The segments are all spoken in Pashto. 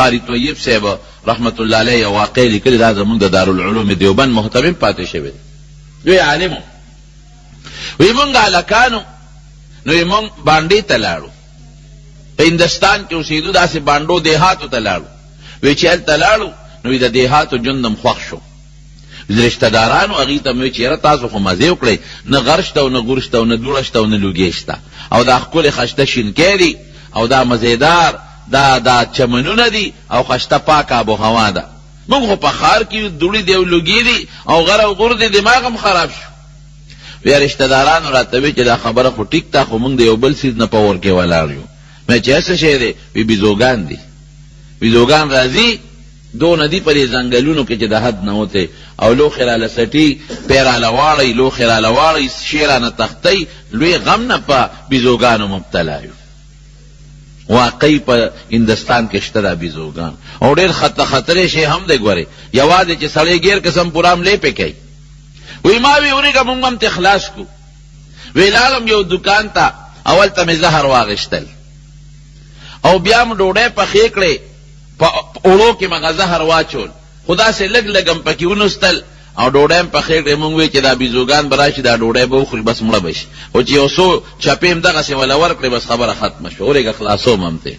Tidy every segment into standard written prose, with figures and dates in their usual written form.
قاري طیب صاحب رحمت الله علیه یو واقع لیکلې، دا زموږ د دارالعلوم دیوبند مهتمم پاتې شوی دی، لوی عالم و. وی مونږ هلکانو نو وی مونږ بانډې ته لاړو، په هندستان کې اوسېدو، داسې بانډو دیهاتو ته لاړو. وی چې هلته لاړو نو وی د دیهاتو ژوند هم خوښ شو. رشته دارانو هغوی ته مې وویل چې یاره تاسو خو مزې وکړئ، نه غر شته او نه غور شته او نه دوړه شته او نه لوګی شته او دا ښکلې خشته شینکی دي او دا مزېدار دا دا چمنونه دي او خشته پاکه آب و هوا ده. موږ خو په ښار کې یو، دوړې دي او لوګی دي او غر او غور دي، دماغ هم خراب شو. بیا رشته دارانو راته وویل چې دا خبره خو ټیک ده خو موږ د یو بل څیز نه په اور کې ولاړ یو. مې چې څه شی دی؟ وی بیزوګان دي، بیزوګان راځي دونه دي په دې ځنګلونو کې چې د حد نه وتی او لوښی راله څټي، پی راله واړوي، لوښی راله واړوي، شی رانه تښتوي، لوی غم نه په بیزوګانو مبتلا یو. واقعي په هندستان کې شته دا بیزوګان او ډېر خطرې شی هم دی. ګورې یوازې چې سړی ګیر قسم پوره حملې پې کوي. وی ما وی ورېږه مونږ هم ترې خلاص کړو. وی لاړم یو دوکان ته او هلته مې زهر واخیستل او بیا مې ډوډۍ پخې کړې، په اوړو کې مې هغه زهر واچول، خو داسې لږ لږ هم پکې ونوستل او ډوډۍ هم پخې کړې. مونږ وې چې دا بیزوګان به راشي دا ډوډۍ به وخوري بس مړه به شي، خو چې یو څو چپې هم دغسې وله ورکړې بس خبره ختمه شوه، ورېږه خلاصوم هم ترې.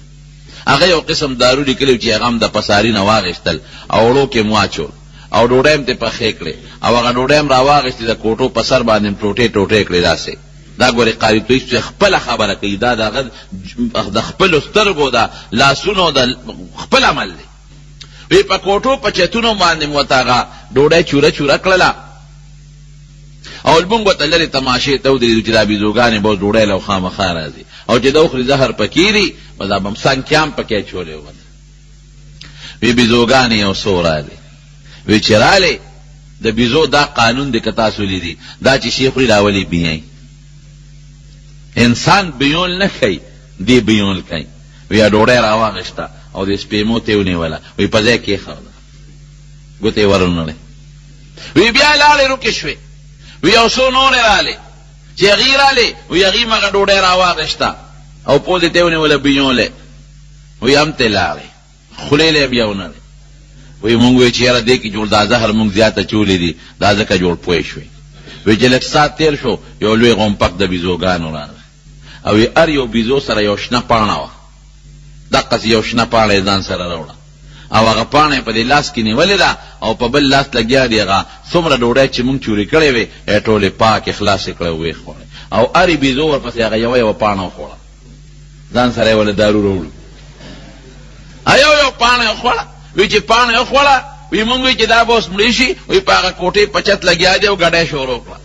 هغه یو قسم دارو لیکلي وو چې هغه هم د پساري نه واخیستل او اوړو کې هم واچول او ډوډۍ هم ترې پخې کړې او هغه ډوډۍ هم راواخیستې د کوټو په سر باندې هم ټوټې ټوټې کړې داسې. دا ګورې قاري طیب صاحب خپله خبره کوي، دا د هغه د خپلو سترګو د لاسونو د خپل عمل دی. وی په کوټو په چتونو باندې مو ورته هغه ډوډۍ چوره چوره کړله او موږ ورته لرې تماشې ته ودرېدو چې دا بیزوګانې به اوس ډوډۍ له خامخا راځي او چې دا وخوري زهر پکې دي، بس دا به هم سنکیام پکې اچولی و. وی بیزوګانې یو څو رالې، وی چې رالې د بیزو دا قانون دی که تاسو لیدي دا چې شی خوري راولي بیایي، انسان بیول نه ښیي دی بیول کوي. وی ډوډۍ راواخیسته او د سپیمو ته یې ونیوله، وی په ځای کېښوده، ګوتې یې ورونړې. وی بیا لاړې روکې شوې، وی یو څو نورې رالې، چې هغې رالې وی هغې هم هغه ډوډۍ راواخیسته او پوزې ته یې ونیوله بیولې، وی هم ترې لاړې خولې له یې بیا ونړې. وی مونږ وی چې یاره دې کې جوړ دا زهر مونږ زیات اچولي دي دا ځکه جوړ پوه شوې. وی چې لږ ساعت تېر شو یو لوی غومپک د بیزوګانو راغی او وی هر یو بیزو سره یو شنه پاڼه وه، دقسې یو شنه پاڼه یې ځان سره راوړه او هغه پاڼه یې په دې لاس کې نیولې ده او په بل لاس لګیا دی هغه څومره ډوډۍ چې مونږ چوري کړې وې یې ټولې پاکې خلاصې کړې او ویې خوړې او هرې بیزو ورپسې هغه یوه یوه پاڼه وخوړه، ځان سره یې وله دارو راوړو یو یو پاڼه یې وخوړه. وی چې پاڼه یې وخوړه وی مونږ وی چې دا به اوس مړې شي، وی په هغه کوټې په چت لګیا دی او ګډی شروع کړه،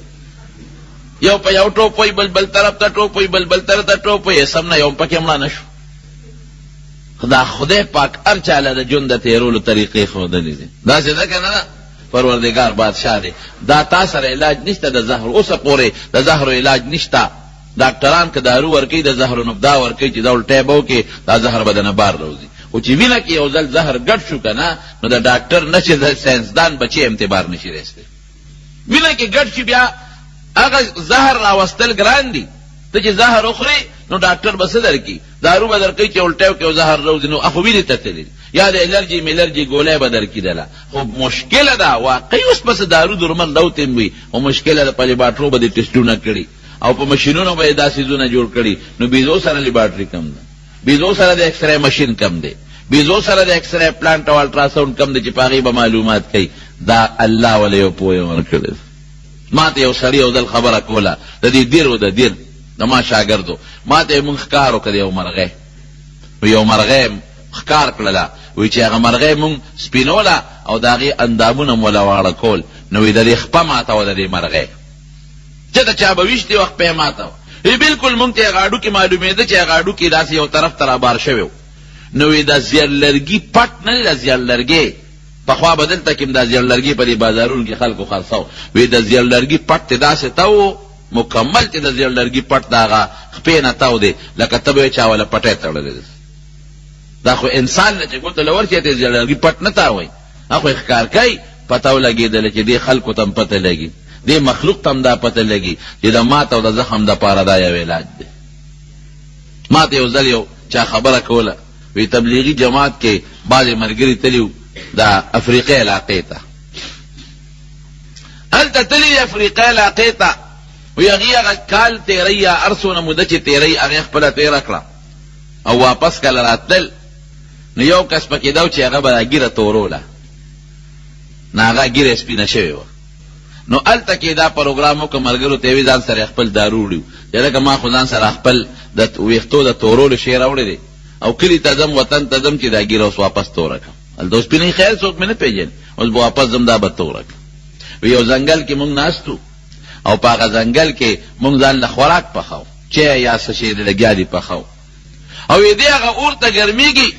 یو په یو ټوپ وی بل بل طرف ته ټوپ وی بل بل طرف ته ټوپ وی، سم نه یو پکې مړه نه شو. دا خدای پاک هر چا له د ژوند د تېرولو طریقې ښودلې دي، داسې ده که نه ده؟ پروردګار بادشاه دی، دا تا سره علاج نشته د زهر، اوسه پورې د زهرو علاج نشته. ډاکټران که دارو ورکوي د زهرو نو دا ورکوي چې دا الټی به وکړې دا زهر به درنه بار راوځي، خو چې وینه کې یو ځل زهر ګډ شو که نه نو د ډاکټر نه چې د ساینسدان بچی هم ترې بار نه شي راایستلی. وینه کې ګډ شي بیا هغه زهر راوستل ګران دي. ته چې زهر وخورې نو ډاکټر به څه درکړي؟ دارو به درکوي چې الټی وکړې او زهر راوځي، نو خو وینې ته تللی دي، یا د الرجي ملرجي ګولۍ به درکړي دله، خو مشکله ده واقعي. اوس به څه دارو درمل راوتي هم وي خو مشکله ده، په لیبارټرو به دې ټسټونه کړي او په مشینونو به یې دا څیزونه جوړ کړي، نو بیزو سره لیبارټري کم ده، بیزو سره د ایکسرې مشین کم دی، بیزو سره د ایکسرې پلانټ او الټراساونډ کم دی چې په هغې به معلومات کوي. دا الله وله یو پوهه ورکړې ده. ما ته یو سړي یو ځل خبره کوله، د دې دیر و د دیر د ما شاګرد و، ما ته یې مونږ ښکار وکړ د یو مرغۍ، نو یو مرغۍ ښکار کړله، وایي چې هغه مرغۍ مونږ سپینوله او د هغې اندامونه مو وله واړه کول، نو وایي د دې خپه ماته وه د دې مرغۍ. چې د چا به ویشتې وه خپه یې ماته وه. وی بلکل مونږ ته هغه هډوکي معلومېده چې هغه هډوکي داسې یو طرف ته رابار شوی و، نو وی د زیړ لرګي پټ نه دی، د زیړ لرګی پخوا به دلته کې هم دا زیړ لرګي په دې بازارونو کې خلکو خرڅاو، وی د زیړ لرګي پټ ته داسې تاو و مکمل چې د زیړ لرګي پټ د هغه خپې نه تاو دی لکه ته به وایې چا وله پټی تړلی دی. دا خو انسان له چې ګوتو له ورشي ته زیړ لرګي پټ نه تاووي، هغه خو یې ښکار کوي. پته ولګېدله چې دې خلکو ته هم پته لګي، دې مخلوق ته هم دا پته لګي چې د مات او د زخم دپاره دا یو علاج دی. ما ته یو ځل یو چا خبره کوله، وی تبلیغي جماعت کې بعضې ملګري تللي وو د افریقې علاقې ته، هلته تللي دي افریقې علاقې ته. وی هغوی هغه کال تېروي یا هر څونه موده چې تېروي هغې خپله تېره کړه او واپس کله راتلل نو یو کس پکې دا و چې هغه به دا ږیره توروله، نو هغه ږیره یې سپینه شوې وه. نو هلته کې دا پروګرام وکړ، ملګرو ته یې وی ځان سره یې خپل دارو وړي وو چې هلکه ما خو ځان سره خپل د ویښتو د تورولو شی راوړی دی او کلي ته ځم، وطن ته ځم چې دا ږیره اوس واپس توره کړم. هلته اوس سپینه خیر څوک مې نه پېژني، اوس به واپس ځم دا به توره کړم. وی یو ځنګل کې مونږ ناست وو او په هغه ځنګل کې مونږ ځان له خوراک پخاو، چای یا څه شی دی لګیا دي پخاو او وی دی هغه اور ته ګرمېږي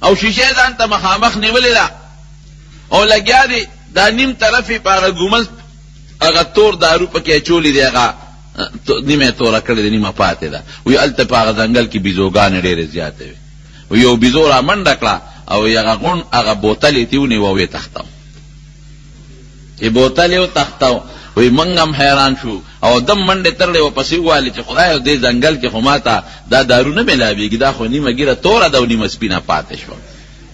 او شیشه یې ځان ته مخامخ نیولې ده او لګیا دی دا نیم طرف یې په هغه ګومنځ هغه تور دارو پکې اچولی دی، هغه نیمه یې توره کړې ده، نیمه پاتې ده. وایي هلته په هغه ځنګل کې بیزوګانې ډېرې زیاتې وې. وایي یو بیزو را منډه کړه او هغه غونډ هغه بوتل یې ترې ونیوه او ویې تښتاوه. چې بوتل یې وتښتاوه، وایي موږ هم حیران شو او دم منډې ترړې ورپسې ووهلې چې خدایه دې ځنګل کې خو ماته دا دارو نه ملاوېږي، دا خو نیمه ږیره توره ده او نیمه سپینه پاتې شوه.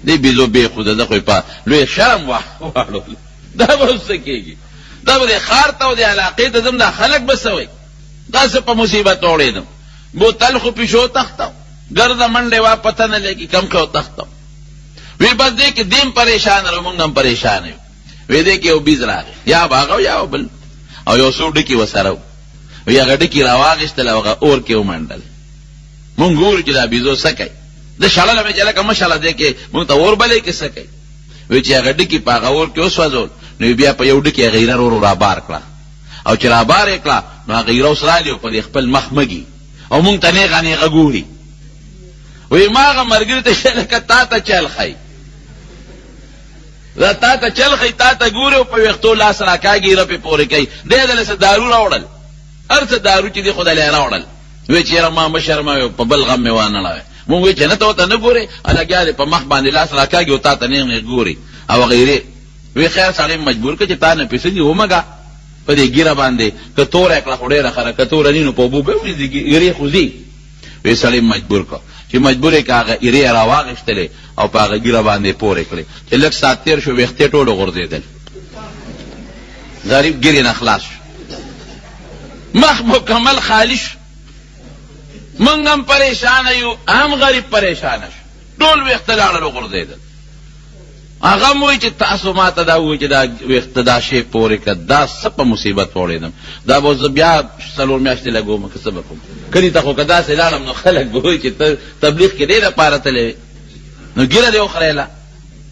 دې بیزو بې خوده ده خو یې په لوی شرم واړول. دا به اوس څه کېږي؟ دا به دې ښار ته او دې علاقې ته ځم، دا خلک به څه وایي؟ دا څه په مصیبت اوړېدم. بوتل خو پیشو تښتاو، ګرده منډې وه، پته نه لګي کوم ښه وتښتاو. وی بس دې کې دیم پریشان رو، مونږ هم پریشان یو. وی دې کې یو بیز راغی، یا به هغه یا بل، او یو څو ډکي ورسره وو. وی هغه ډکي راواخیستل او هغه اور کې ومنډل. مونږ ګورو چې دا بیزو څه کوي. ده شړله مې چې لکه مه شړه، دې کې مونږ ته اور بلې کې څه کوي. وی چې هغه ډکي په هغه اور کې وسوځول، نو بیا په یو ډکي هغه ایره ورو رابار کړه او چې رابار یې کړه نو هغه ایره اوس رالي او په دې خپل مخ مږي او مونږ ته نېغه نېغه ګوري. وی ما هغه ملګري ته چې لکه تا ته چل ښایي، دا تا ته چل ښایي، تا ته ګوري او په ویښتو لاس راکاږي، ایره پرې پورې کوي. دی دله څه دارو راوړل، هر څه دارو چې دي خو دله یې راوړل. وی چې یاره ما مه شرموې، په بل غم مې وانه ړوې. مونږ وی چې نه ته ورته نه ګورې، لګیا دی په مخ باندې لاس راکاږي او تا ته نېغ نېغ ګوري او هغه ایرې. وی خیر سړی مې مجبور کړ چې تا نه پې څه دي ومږه په دې ږیره باندې، که توره یې کړه خو ډېره ښه ده، که توره نی نو په اوبو به یې ومینځي، ایرې خو ځي. وی سړی مې مجبور کړ چې مجبور یې کړه، هغه ایرې یې راواخیستلې او په هغه ږیره باندې یې پورې کړې. چې لږ ساعت تېر شو ویښتې ټول وغورځېدل، غریب ږیرې نه خلاص شو، مخ مکمل خالی شو. مونږ هم پریشانه یو، هم غریب پریشانه شو، ټول ویښته لاړل وغورځېدل. هغه هم وایي چې تاسو ما ته دا ووایي چې دا ویښته دا شی پورې کړه، دا څه په مصیبت وړېدم، دا به زه بیا څلور میاشتې لګوم که څه به کوم. کلي ته خو که داسې لاړم نو خلک به وایي چې ته تبلیغ کې دې لپاره تللی وې، نو ږیره دې وخریله.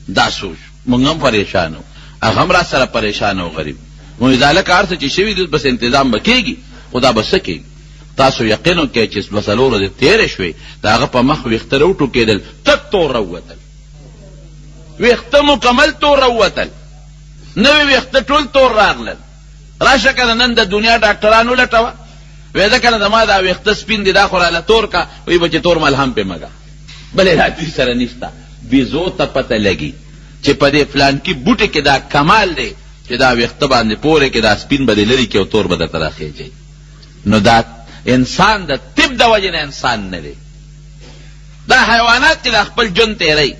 دا سوچ مونږ هم پریشان وو، هغه هم راسره پریشان و غریب. مونږ دا لکه هر څه چې شوي دي بس انتظام به کېږي، خو دا به څه کېږي؟ تاسو یقین وکړئ چې دوه څلور ورځې تېرې شوې، د هغه په مخ ویښته راوټوکېدل، تک تور راووتل، ویښته مکمل تور راووتل، نوي ویښته ټول تور راغلل. راشه که نه نن د دنیا ډاکټران ولټوه، وایي ځه که نه زما دا ویښته سپین دي، دا خو راله تور که، وایي به چې تور ملهم پرې مږه، بل علاج دوی سره نشته. بیزو ته پته لګي چې په دې فلانکي بوټي کې دا کمال دی چې دا ویښته باندې پورې کې دا سپین به دې لرې کړي او تور به درته راخېژي. نو دا انسان د طب د وجې نه انسان نه دی. دا حیوانات چې دا خپل ژوند تېروي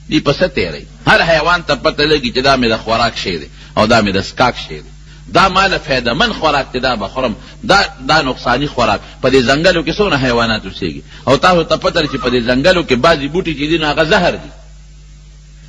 دوی په څه تېروي؟ هر حیوان ته پته لګي چې دا مې د خوراک شی دی او دا مې د څکاک شی دی، دا ما له فایده من خوراک دی دا به خورم، دا دا نقصاني خوراک. په دې ځنګلو کې څونه حیوانات اوسېږي او تاسو ته پته ده چې په دې ځنګلو کې بعضې بوټي چې دي نو هغه زهر دي،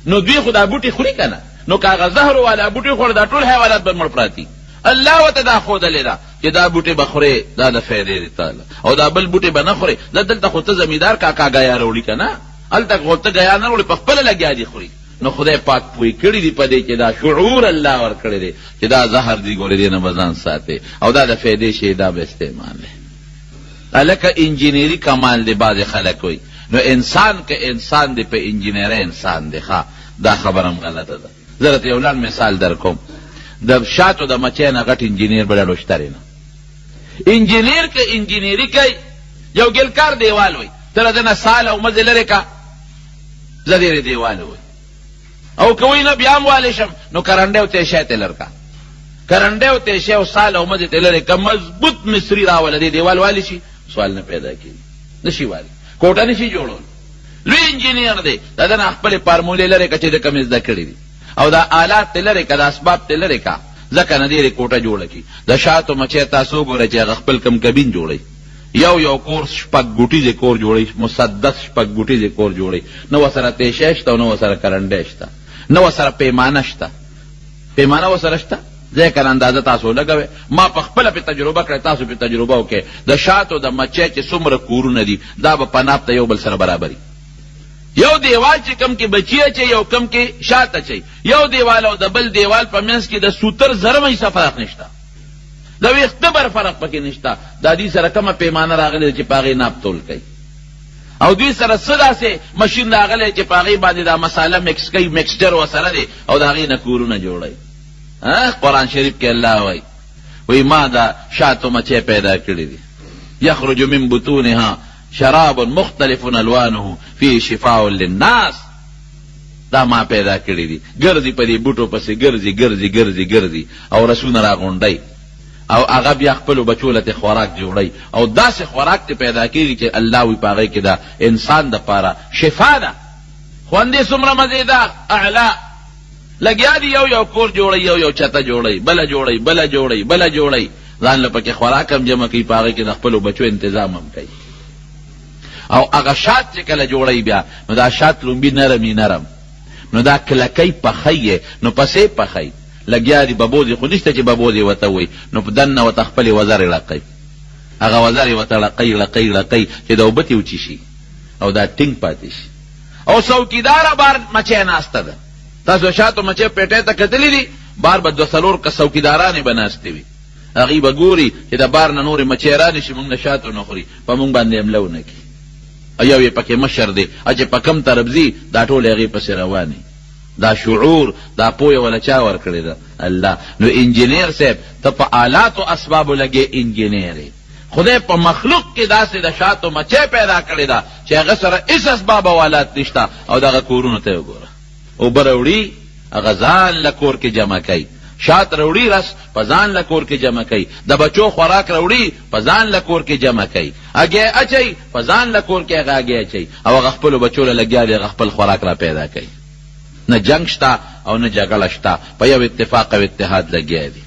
نو دوی خو دا بوټي خوري که نه، نو که هغه زهرو والا بوټي وخوړ دا ټول حیوانات به مړ پراته وي. الله ورته دا ښودلې ده چې دا بوټی به خورې دا د فایدې دی تاله او دا بل بوټی به نه خورې. دا دلته خو ته زمیندار کاکا ګیا راوړي که نه، هلته خو ته ګیا نه راوړي، په خپله لګیا دي خوري. نو خدای پاک پوه کړي دي په دې چې دا شعور الله ورکړی دی چې دا زهر دي ګورې دې نه به ځان ساتې او دا د فایدې شی دا به استعمال دی. هلکه انجینري کمال دی بعضې خلک وایي نو انسان که انسان دی په انجینرۍ انسان دی. ښه دا خبره هم غلطه ده. زه درته یو لنډ مثال درکوم، د شاتو د مچۍ نه غټ انجینر بل اړو شته نه. انجینر که انجینري کوي یو ګلکار دیوال وي، ته له ده نه سال او مزې لرې که زه دې دیوال وي او که وایي نه بیا هم والی شم نو کرنډی او تیشه ترې لر که، کرنډی او تیشه او سال او مزې ترې لرې که، مضبوط مصري راوله دې دیوال والی شي، سوال نه پیدا کېږي، نشي والی، کوټه نشي جوړول. لوی انجینیر دی، د ده نه خپلې فارمولې لرې که چې ده کومې زده کړې دي او دا آلات ترې لرې که، دا اسباب ترې لرې که، ځکه نه دې کوټه جوړه کړي. د شاتو مچۍ تاسو وګورئ چې هغه خپل کوم کبین جوړوي، یو یو کور شپږ ګوټیزې کور جوړوي، مسدس شپږ ګوټیزې کور جوړوي، نه ورسره تیشه شته او نه ورسره کرنډی شته، نه ورسره پیمانه شته. پیمانه ورسره شته؟ ځای کنه اندازه تاسو ولګوئ، ما په خپله پرې تجربه کړې، تاسو پرې تجربه وکړئ. د شاتو د مچۍ چې څومره کورونه دي دا به په ناپ ته یو بل سره برابر وي. یو دیوال چې کوم کې بچي اچوي او کوم کې شات اچوي، یو دیوال او د بل دیوال په منځ کې د سوتر زرمه حصه فرق نشته، د ویښته بر فرق پکې نشته. دا دوی سره کومه پیمانه راغلې ده چې په هغې ناپ تول کوي؟ او دوی سره څه داسې مشین راغلی چې په هغې باندې دا مساله مکس کوي، مکسچر ورسره دی او د هغې نه کورونه جوړوي؟ قرآن شریف کې الله وایي، وایي ما دا شاتو مچۍ پیدا کړي دي، یخرج من بطونها شراب مختلف الوانه فيه شفاء للناس. دا ما پیدا کړي دي، ګرځي په دې بوټو پسې، ګرځي ګرځي ګرځي ګرځي او رسونه راغونډوي او هغه بیا خپلو بچو له ترې خوراک جوړوي او داسې خوراک ترې پیدا کېږي چې الله وایي په هغې کې د انسان دپاره شفا ده. خوند یې څومره مزېدار اعلی. لګیا دي یو یو کور جوړوي، یو یو چته جوړوي، بله جوړوي، بله جوړوي، بله جوړوي، ځان له پکې خوراک هم جمع کوي، په هغې کې د خپلو بچو انتظام هم کوي. او هغه شات چې کله جوړوي بیا نو دا شات لومبي نرم وي، نرم نو دا کلکوي، پخوي یې، نو پسې پخوي. لګیا دي ببوزې خو نشته چې ببوزې ورته ووایي، نو په دننه ورته خپلې وزرې ړقوي، هغه وزرې ورته ړقوي ړقوي ړقوي چې دا اوبه ترې وچې شي او دا ټینګ پاتې شي. او څوکیداره بار مچۍ ناسته ده. تاسو شاتو مچۍ پېټۍ ته کتلي دي؟ بار به دوه څلور که څوکیدارانې به ناستې وي، هغوی به ګوري چې د بار نه نورې مچۍ رانه شي، مونږ نه شات ونه خوري، په مونږ باندې حمله ونه کړي. او یو یې پکې مشر دی، چې په کوم طرف ځي دا ټولې هغې پسې روانې. دا شعور دا پوهه وله چا ورکړې ده؟ الله. نو انجنیر صاحب ته په آلاتو اسبابو لګې انجنیر یې، خدای په مخلوق کې داسې د شاتو مچۍ پیدا کړې ده چې هغه سره هېڅ اسباب او آلات نشته. او دغه کورونو ته یې وګوره، اوبه راوړي هغه ځان له کور کې جمع کوي، شات راوړي رس په ځان له کور کې جمع کوي، د بچو خوراک راوړي په ځان له کور کې جمع کوي، هګۍ اچوي په ځان له کور کې هغه هګۍ اچوي او هغه خپلو بچو له لګیا دی هغه خپل خوراک را پیدا کوي. نه جنګ شته او نه جګړه شته، په یو اتفاق او اتحاد لګیا دي.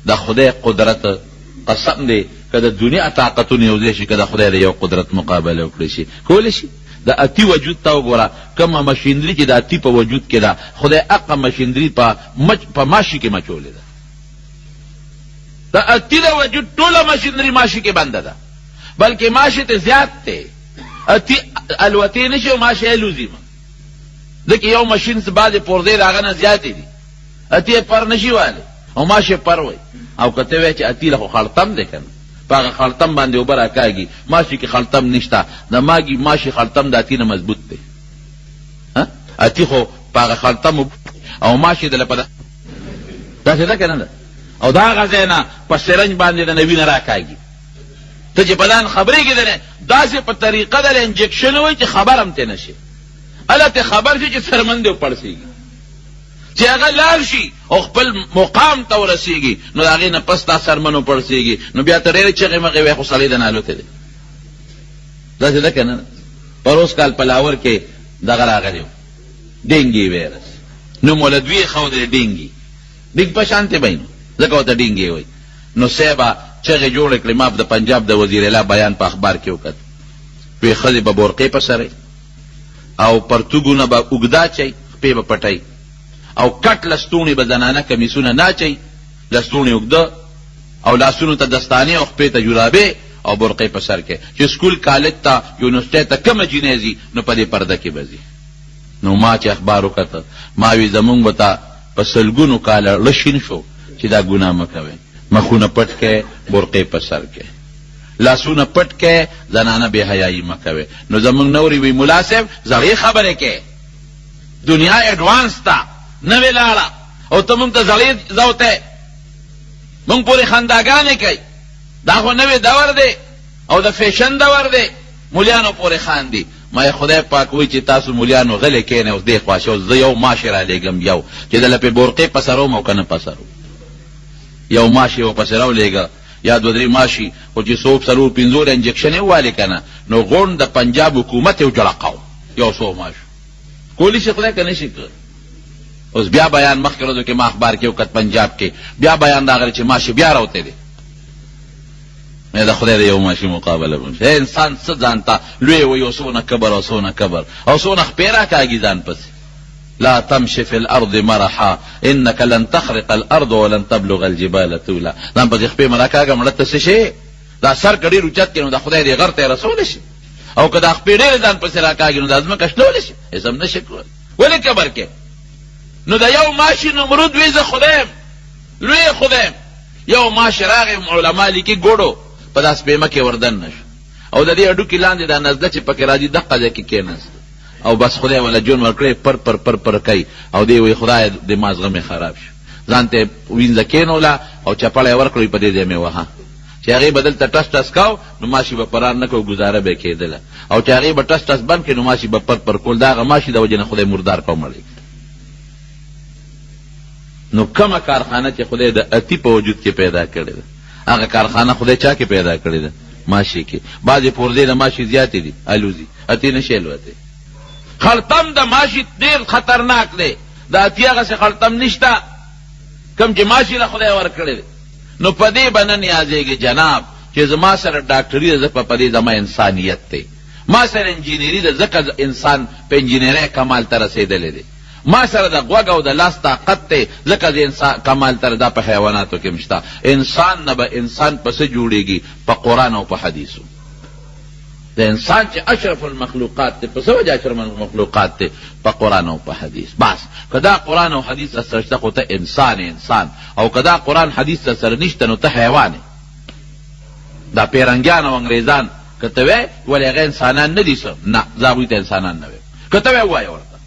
د خدای قدرت قسم دی که د دنیا طاقتونه یو ځای شي که د خدای د یو قدرت مقابله وکړي شي کولی شي. د اتي وجود ته وګوره، کومه مشیندري چې د اتي په وجود کې ده خدای هغه مشیندري په مچ په ماشي کې مچولې ده. د اتي د وجود ټوله مشیندري ماشي کې بنده ده، بلکې ماشي ته زیات دی. اتي الوتې نشي او ماشي الوزي. ځکه یو مشین څه بعضې پرزې د هغه نه زیاتې دي، اتي یې پر نشي والی او ماشي پر وایي. او که ته وایې چې اتي له خو خړتم دی که نه، په هغه خړتم باندې اوبه راکاږي، ماشي کې خړتم نشته، د ماګي ماشي خړتم د اتي نه مضبوط دی. اتي خو په هغه خړتم او ماشي د لپه داسې ده که نه ده؟ او د هغه ځای نه په سرنج باندې د نوي نه راکاږي، ته چې په ځان خبرېږې د نه داسې په طریقه د انجکشن وایي چې خبر هم ترې نه شې، هله ترې خبر شي چې څرمن دې وپړسېږي. چې هغه لاړ شي او خپل مقام ته ورسېږي نو د هغې نه پس تا څرمن وپړسېږي، نو بیا ته ډېرې چغې مغې وایې خو سړی د نه الوتی دی. داسې ده که نه؟ پروس کال په لاهور کې دغه راغلی و ډینګي ویروس، نوم وله دوی ایښودی ډینګي، ډینګ په شانتې به یې نو ځکه ورته ډینګي وایي. نو صاحبه چغې جوړې کړې، ما د پنجاب د وزیر اعلی بیان په اخبار کې وکت، وی ښځې به بورقې په سر او پرتوګونه به اوږده اچوي، خپې به پټوي او کټ لستوڼي به زنانه کمیسونه نه اچوي، لستوڼي اوږده او لاسونو ته دستانې او خپې ته جورابې او برقې په سر کې، چې سکول کالج ته یونیورسټۍ ته کومه جینۍ ځي نو په دې پرده کې به ځي. نو ما چې اخبار وکته ما وی زمونږ به ته په سلګونو کاله ړه شین شو چې دا ګناه مه کوئ، مخونه پټ کړئ، برقې په سر کړئ، لاسونه پټ کړئ، زنانه بې حیايي مه کوئ. نو زمونږ نورې وي ملا صاحب زړې خبرې کوې، دنیا اډوانس ده نوې لاړه او ته مونږ ته زړې زوتې، مونږ پورې خنداګانې کوي، دا خو نوې دور دی او د فیشن دور دی، مولیانو پورې خاندي. ما یې خدای پاک وایي چې تاسو مولیانو غلې کښېنئ اوس دې خوا شئ، اوس زه یو ماشې رالېږم یو چې د لپې بورقې په سروم او که نه په سروم، یو ماشې ورپسې راولېږه یا دوه درې ماشي، خو چې څو څلور پنځو له انجکشن یې ووالې که نه نو غونډ د پنجاب حکومت یې وجړقاو. یو څو ماشو کولی شي خدای که نه شي کولی؟ اوس بیا بیان مخکې ورځو کې ما اخبار کې وکت پنجاب کې بیا بیان راغلی چې ماشي بیا راوتی دی. مې د خدای د یو ماشي مقابله به شي. انسان څه ځان ته لوی وي او څونه کبر او څونه کبر او څونه خپې راکاږي ځان پسې. لا تمشي في الارض مرحا انك لن تخرق الارض ولن تبلغ الجبال طولا. ځان پسې خپې مه راکاږه مړه ته څه شې؟ دا سر که ډېر اوچت کړې نو د خدای دې غر ته یې رسولی شي، او که دا خپې ډېرې ځان پسې راکاږي نو دا ځمکه شلولی شي، هېڅ هم نه شي کولی. ولې کبر کوې؟ نو د یو ماشي نمرود وي زه خدای یم، لوی خدای یم. یو ماشي راغی، علما لیکي ګوډو په دا سپېمه کې وردننه شو او د دې هډوکي لاندې دا نزله چې پکې راځي دقه ځای کې کېناست او بس خدای وله ژوند ورکړی پر پر پر پر کوي او دی وایي خدایه د مازغه مې خراب شو. ځان ته یې وینځه کېنوله او چپړه یې ورکړه وایي په دې ځای مې وهه. چې هغې به دلته ټس ټس کاو نو ماشي به پرار نه کو ګزاره به یې کېدله او چې هغې به ټس ټس بند کړي نو ماشي به پر پر کول. د هغه ماشي د وجې نه خدای مردار کړ او مړ یې کړ. نو کومه کارخانه چې خدای د اتي په وجود کې پیدا کړې ده هغه کارخانه خدای چا کې پیدا کړې ده؟ ماشي کې. بعضې پورزې د ماشي زیاتې دي الوزي، اتي نه شي الوتی. خړتم د ماشي ډېر خطرناک دی، د اتي هغسې خړتم نشته کوم چې ماشي له خدای ورکړی دی. نو په دې به نه نیازېږې جناب چې زما سره ډاکټري ده ځکه په دې زما انسانیت دی، ما سره انجینري ده ځکه انسان په انجینرۍ کمال ته رسېدلی دی، ما سره د غوږ او د لاس طاقت دی ځکه زه انسان کمال ته دا په حیواناتو کې هم شته. انسان نه به انسان په څه جوړېږي؟ په قرآن او په حدیثو. د انسان چې اشرف المخلوقات دی په څه وجه اشرف المخلوقات دی؟ په قرآن او په حدیث. بس که دا قرآن او حدیث سره شته خو ته انسان یې انسان، او که دا قرآن حدیث سره نشته نو ته حیوان یې. دا پیرنګیان او انګریزان که ته وایې ولې هغه انسانان نه دي څه؟ نه، زه هغوی ته انسانان نه وایم. که ته وایې ووایه ورته.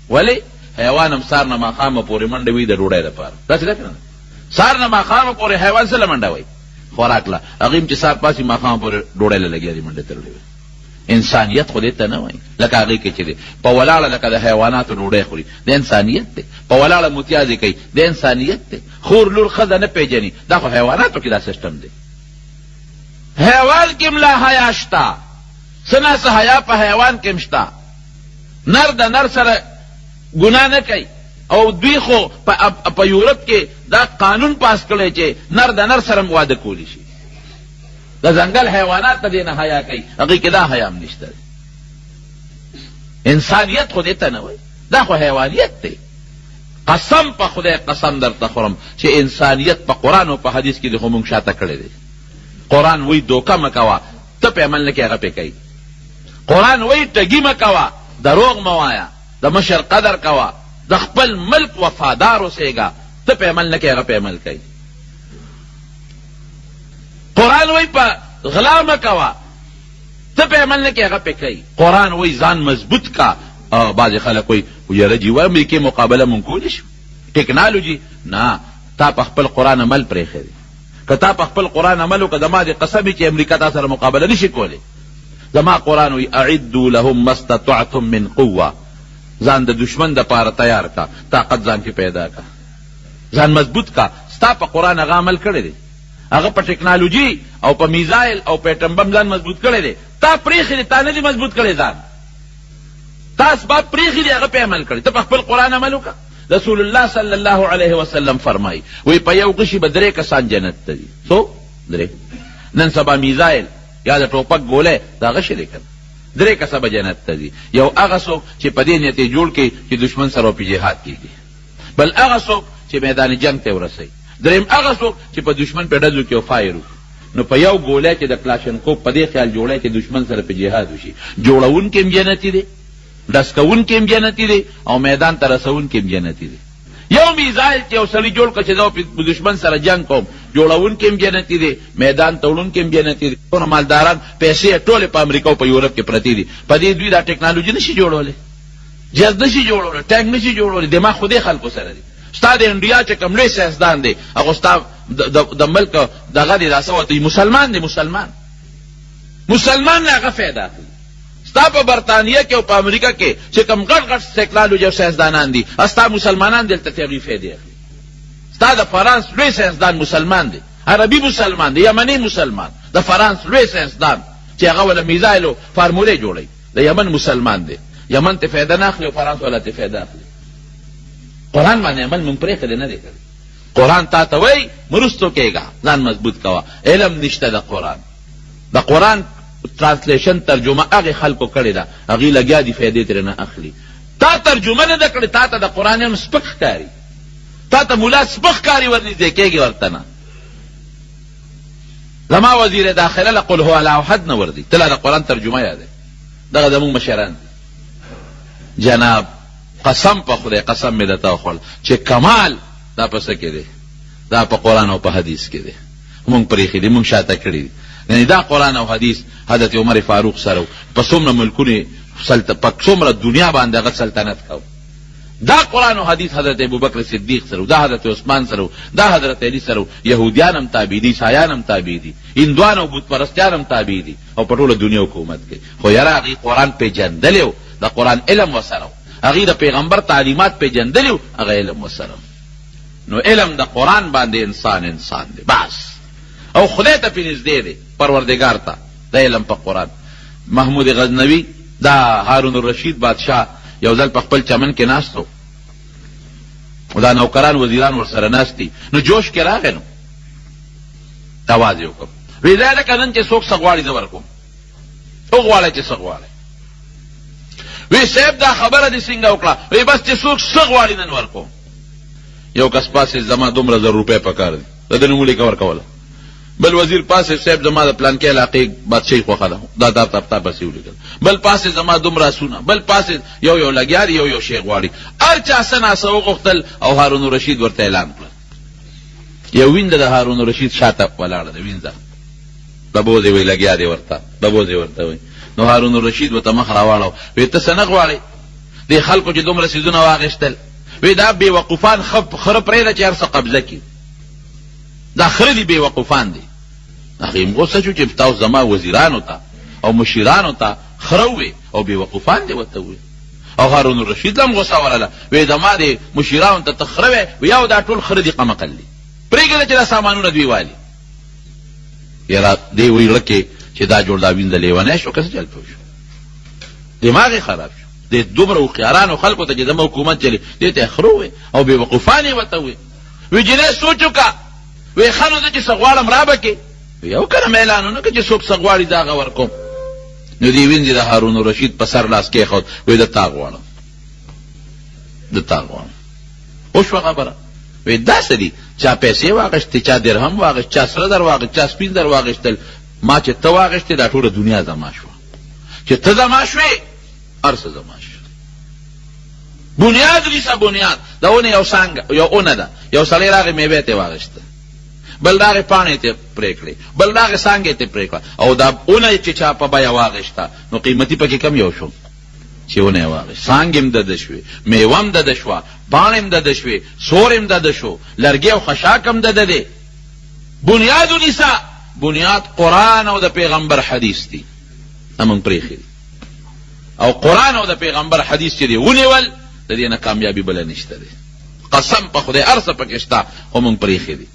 ولې؟ حیوان هم سهار نه ماښامه پورې منډه وهي د ډوډۍ لپاره، داسې ده که نه؟ سهار نه ماښامه پورې حیوان څه له منډه وهي؟ خوراک له. هغوی هم چې سهار پاڅي ماښامه پورې ډوډۍ له لګیا دي منډې ترړې وهي. انسانیت خو دې ته نه وایي لکه هغې کې چې دی په ولاړه لکه د حیواناتو ډوډۍ خوري، دا انسانیت دی. په ولاړه متیازې کوي، دا انسانیت دی. خور لور ښځه نه پېژني، دا خو حیواناتو کې دا سیسټم دی. حیوان کې هم لا حیا شته، څه نا څه حیا په حیوان کې هم شته. نر د نر سره ګناه نه کوي او دوی خو په یورپ کې دا قانون پاس کړی چې نر د نر سره هم واده کولی شي. د ځنګل حیوانات د دې نه حیا کوي، هغوی کې دا حیا هم نشته. انسانیت خو دې ته نه وایي، دا خو حیوانیت دی. قسم په خدای قسم درته خورم چې انسانیت په قرآن او په حدیث کې دې خو مونږ شاته کړی دی. قرآن وایي دوکه مه کوه، ته پې عمل نه کوې هغه پې کوي. قرآن وایي ټګي مه کوه، دروغ مه وایه، د مشر قدر کوه، د خپل ملک وفادار اوسېږه، ته پې عمل نه کوې هغه پې عمل کوي. قرآن وایي په غلا مه کوه، ته پې عمل نه کوې هغه پې کوي. قرآن وایي ځان مضبوط کا. بعضې خلک وایي یاره جي وایي امریکې مقابله مونږ کولی شو، ټکنالوجي نه، تا په خپل قرآن عمل پرېښی دی. که تا په خپل قرآن عمل وکړ زما دې قسم وي چې امریکا تا سره مقابله نشي کولی. زما قرآن وایي اعدوا لهم ما استطعتم من قوة، ځان د دښمن دپاره تیار کړه، طاقت ځان کې پیدا کړه، ځان مضبوط کړه. ستا په قرآن هغه عمل کړی دی، هغه په ټکنالوجي او په میزایل او په اټم بم ځان مضبوط کړی دی، تا پرېښی دی، تا نه دی مضبوط کړی ځان، تا اسباب پرېښي دي، هغه پرې عمل کړی، ته په خپل قرآن عمل وکړه. رسول الله صلی الله علیه وسلم فرمایي وایي په یو غشي به درې کسان جنت ته ځي. څوک؟ درې. نن سبا میزایل یا د ټوپک ګولۍ دا غشی دی که نه؟ درې کسه به جنت ته ځي. یو هغه څوک چې په دې نیت یې جوړ کړي چې دښمن سره به په جهاد کې ځي، بل هغه څوک چې میدان جنګ ته یې ورسوي، درېیم هغه څوک چې په دښمن پرې ډز وکړي او فایر وکړي. نو په یو ګولۍ چې د کلاشنکوف په دې خیال جوړی چې دښمن سره په جهاد وشي، جوړوونکی هم جنتي دی، ډز کوونکی هم جنتي دی او میدان ته رسوونکی هم جنتي دی. یو میزایل چې یو سړي جوړ کړ چې زه په دښمن سره جنګ کوم، جوړوونکی هم جنتي دی، میدان ته وړونکی هم جنتي دی. څومره مالداران پیسې یې ټولې په امریکا او په یورپ کې پرتې دي، په دې دوی دا ټکنالوژي نه شي جوړولی، جز نه شي جوړولی، ټانک نه شي جوړولی، دماغ خو دې خلکو سره دی. ستا د انډیا چې کوم لوی ساینسدان دی هغه ستا د ملک دغه دی، دا څه ورته مسلمان دی، مسلمان مسلمان نه هغه فایده اخلي. ستا په برتانیه کې او په امریکا کې چې کوم غټ غټ ټیکنالوژي او ساینسدانان دي، ستا مسلمانان دلته ترې هغوی فایدې اخلي. ستا د فرانس لوی ساینسدان مسلمان دی، عربي مسلمان دی، یمني مسلمان، د فرانس لوی ساینسدان چې هغه وله میزایلو فارمولې جوړوي، د یمن مسلمان دی. یمن ته فایده نه اخلي او فرانس والا ته فایده اخلي. قرآن باندې عمل مونږ پرېښی دی، نه دی کړی. قرآن تا ته وایي مرستو کېږه، ځان مضبوط کوه. علم نشته د قرآن، د قرآن ترانسلیشن ترجمه هغې خلکو کړې ده، هغوی لګیا دي فایدې ترې نه اخلي. تا ترجمه نه ده کړې، تا ته د قرآن علم سپک ښکاري، تا ته ملا سپک ښکاري، ورنږدې کېږي ورته نه. زما وزیر داخله له قل هو الله احد نه ورځي، ته لا د قرآن ترجمه یادوې. دغه زموږ مشران دي جناب. قسم په خدای، قسم مې درته وخوړ چې کمال دا په څه کې دی؟ دا په قرآن او په حدیث کې دی. مونږ پرېښي دي، مونږ شاته کړي دي. یعنې دا قرآن او حدیث حضرت عمر فاروق سره و، په څومره ملکونو په څومره دنیا باندې هغه سلطنت کاوه. دا قرآن او حدیث حضرت ابوبکر صدیق سره و، دا حضرت عثمان سره و، دا حضرت علی سره و. یهودیان هم تابع دي، عیسایان هم تابع دي، هندوان او بت پرستیان هم تابع دي او په ټوله دنیا حکومت کوي. خو یاره هغوی قرآن پېژندلی و، د قرآن علم ورسره و، هغوی د پیغمبر تعلیمات پېژندلي وو، هغه علم ورسره و. نو علم د قرآن باندې انسان انسان دی بس، او خدای ته پې نږدې دی، پروردګار ته د علم په قرآن. محمود غزنوي دا هارون الرشید بادشاه یو ځل په خپل چمن کې ناست و، دا نوکران وزیران ورسره ناست دي، نو جوش کې راغی، نو اواز یې وکړ، وی ځای لکه نن چې څوک څه غواړي زه ورکوم، وغواړی چې څه غواړی. وی صاحب دا خبره دې څنګه وکړه؟ وی بس چې څوک څه غواړي نن ورکوم. یو کس پاسې زما دومره زر روپۍ پکار دي، د ده نوم ولیکه ورکوله. بل وزیر پاسې صاحب زما د پلانکې علاقې بادشاهي خوښه ده، دا دا تا تا پسې ولیکل. بل پاسې زما دومره اسونه، بل پاسې یو یو لګیا دی، یو یو شی غواړي. هر چا څه ناڅه وغوښتل او هارون الرشید ورته اعلان کړل. یو وینده د هارون الرشید شاته ولاړه ده، وینځه ببوزې وایي لګیا دی ورته، ببوزې ورته وایي. نو هارون الرشید ورته مخ راواړاوه، وایي ته څه نه غواړې؟ دې خلکو چې دومره څیزونه واخیستل، وایي دا بې وقوفان خره پرېږده چې هر څه قبضه کړي، دا خره دي، بې وقوفان دي. هغې هم غوسه شو چې تاسو زما وزیرانو ته او مشیرانو ته خره ووې او بې وقوفان دې ورته ووې. او هارون الرشید له هم غوسه ورغله، وایي زما دې مشیرانو ته ته خره وې، وایي او دا ټول خره دي، قمقل دي، پرېږده چې دا سامانونه دوی والي. یاره دې وایي زړه کې چې دا جوړ دا وینځه لیونی شو که څه چل پوه شو، دماغ یې خراب شو. دې دومره هوښیارانو خلکو ته چې زما حکومت چلي، دې ته یې خره ووې او بې وقوفان یې ورته ووې. وایي جینۍ سوچ وکړه، وایي ښه نو زه چې څه غواړم را به کړې. وایي او که نه مې اعلان ونه کړ چې څوک څه غواړي زه هغه ورکوم. نو دې وینځې د هارون الرشید په سر لاس کېښود، وایي د تا غواړم، د تا غواړم. وشوه خبره. وایي دا څه دي، چا پیسې واخیستې، چا درهم واخیست، چا سره زر واخیست، چا سپین زر واخیستل، ما چې ته واخیستې دا ټوله دنیا زما شوه، چې ته زما شوې هر څه زما شو. بنیاد نیسه، بنیاد د ونې یو څانګه، یو ونه ده، یو سړی راغی میوه یې ترې واخیسته، بل راغی پاڼې یې ترې پرې کړې، بل راغی څانګې یې ترې پرې کړه، او دا ونه یې چې چا په بیه واخیسته نو قیمتي پکې کم یو شو چې ونه یې واخیست، څانګې هم د ده شوې، میوه هم د ده شوه، پاڼې هم د ده شوې، سوری هم د ده شو، لرګی او خشاک هم د ده دی. بنیاد ونیسه، بنیاد قرآن او د پیغمبر حدیث دی، دا موږ پرېښي دي. او قرآن او د پیغمبر حدیث چې دی ونیول، د دې نه کامیابي بله نشته دی. قسم په خدای هر څه پکې شته، خو موږ پرېښي دي.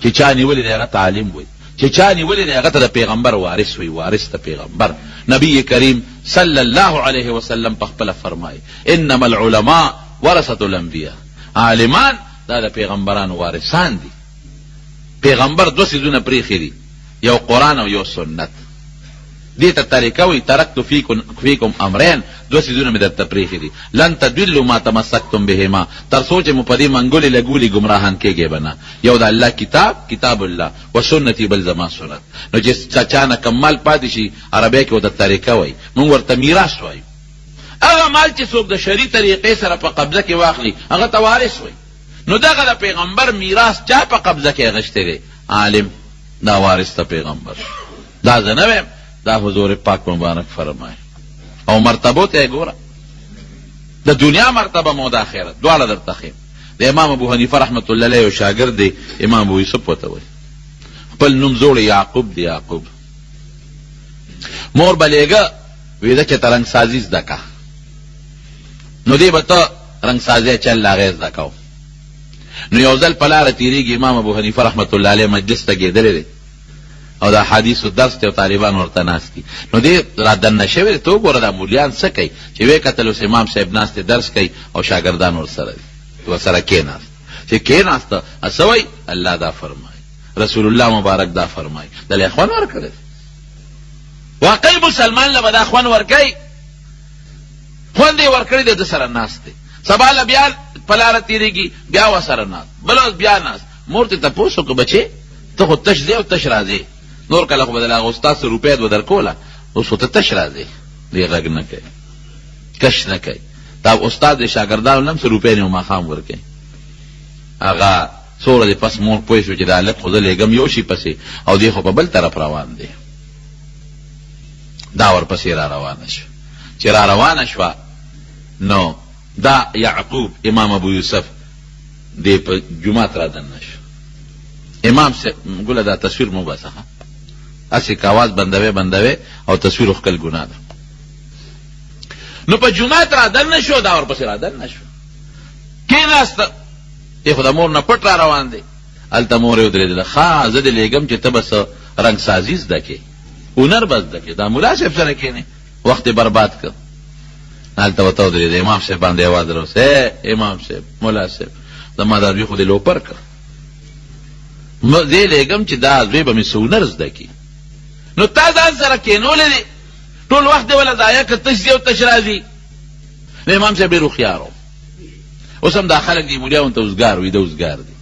چې چا نیولې دی هغه ته عالم وایي، چې چا نیولې دی هغه ته د پیغمبر وارث وایي، وارث د پیغمبر. نبی کریم صلی الله علیه وسلم په خپله فرمایي، انما العلماء ورثة الانبیاء، عالمان دا د پیغمبرانو وارثان دي. پیغمبر دوه څیزونه پرېښي دي، یو قرآن او یو سنت. دې ته ترکه وایي، ترکت فیکم امرین، دوه څیزونه مې درته پرېښي دي، لن تضلوا ما تمسکتم بهما، تر څو چې مو په دې منګولې لګولي ګمراهان کېږئ به نه، یو د الله کتاب، کتاب الله، و سنتي، بل زما سنت. نو چې چا نه کوم مال پاتې شي، عربۍ کې ورته ترکه وایي، موږ ورته میراث وایو. هغه مال چې څوک د شرعي طریقې سره په قبضه کې واخلي هغه ته وارث وایي. نو دغه د پیغمبر میراث چا په قبضه کې اخیستی دی؟ عالم، دا وارث د پیغمبر. دا زه نه وایم، دا حضور پاک مبارک فرمایي. او مرتبو ته یې ګوره، د دنیا مرتبه مو د آخرت دواړه درته ښیم. د امام ابو حنیفه رحمت الله علیه یو شاګرد دی، امام ابو یوسف ورته وایي، خپل نوم زوړ یعقوب دی، یعقوب. مور به لېږه، ویې ده چې ته رنګسازي زده که، نو دی به ته رنګسازی چل له هغې زده کوم. نو یو ځل په لاره تېرېږي، امام ابو حنیفه رحمت الله علیه مجلس ته کېدلی دی او د احادیثو درس دی او طالبان ورته ناست دي. نو دی را دننه شوی دی، ته وګوره دا مولیان څه کوي؟ چې ویې کتل اوس امام صاحب ناست دی درس کوي او شاګردان ورسره دي. ورسره کېناست. چې کېناست څه وایي؟ الله دا فرمایي، رسول الله مبارک دا فرمایي. دله یې خوند ورکړی دی. واقعي مسلمان له به دا خوند ورکوي؟ خوند یې ورکړی دی، ده سره ناست دی. سبا له بیا په لاره تېرېږي، بیا ورسره ناست، بله ورځ بیا ناست. مور ترې تپوس وکړ، بچې ته خو تش ځې او تش راځې، نور کله خو به د هغه استاد څه روپۍ دوه درکوله، اوس خو ته تش راځې. دی غږ نه کوي، کش نه کوي. دا استاد د شاګردانو له هم څه روپۍ نیو ماښام ورکوي. هغه څو ورځې پس مور پوه شو چې دا هلک خو زه لېږم یو شي پسې او دی خو په بل طرف روان دی. دا ورپسې را روانه شوه. چې را روانه شوه نو دا یعقوب امام ابو یوسف دی په جومات را دننه شو. امام صاحب ګله دا تصویر مو باسه ښه، هسې که اواز بندوې بندوې او تصویر ښکل ګناه ده. نو په جومات را دننه شو، دا ورپسې را دننه شو، کېناسته. دی خو د مور نه پټ را روان دی. هلته مور یې ودرېدله، ښه زه دې لېږم چې ته به څه رنګسازي زده کړې، هنر به زده کړې، دا ملا صاحب سره کښېنې وخت یې برباد کړ. هلته ورته ودرېده، امام صاحب باندې اواز راوست، ای امام صاحب، ملا صاحب، زما دا زوی خو دې لوپر کړ، زه یې لېږم چې دا زوی به مې څه هنر زده کړي. نو تا ځان سره کښېنولی دی، ټول وخت دې وله ضایع کړ، تش ځي او تش راځي. نو امام صاحب ډېر هوښیار و. اوس هم دا خلک دي مليانو ته وزګار وي، ده وزګار دي.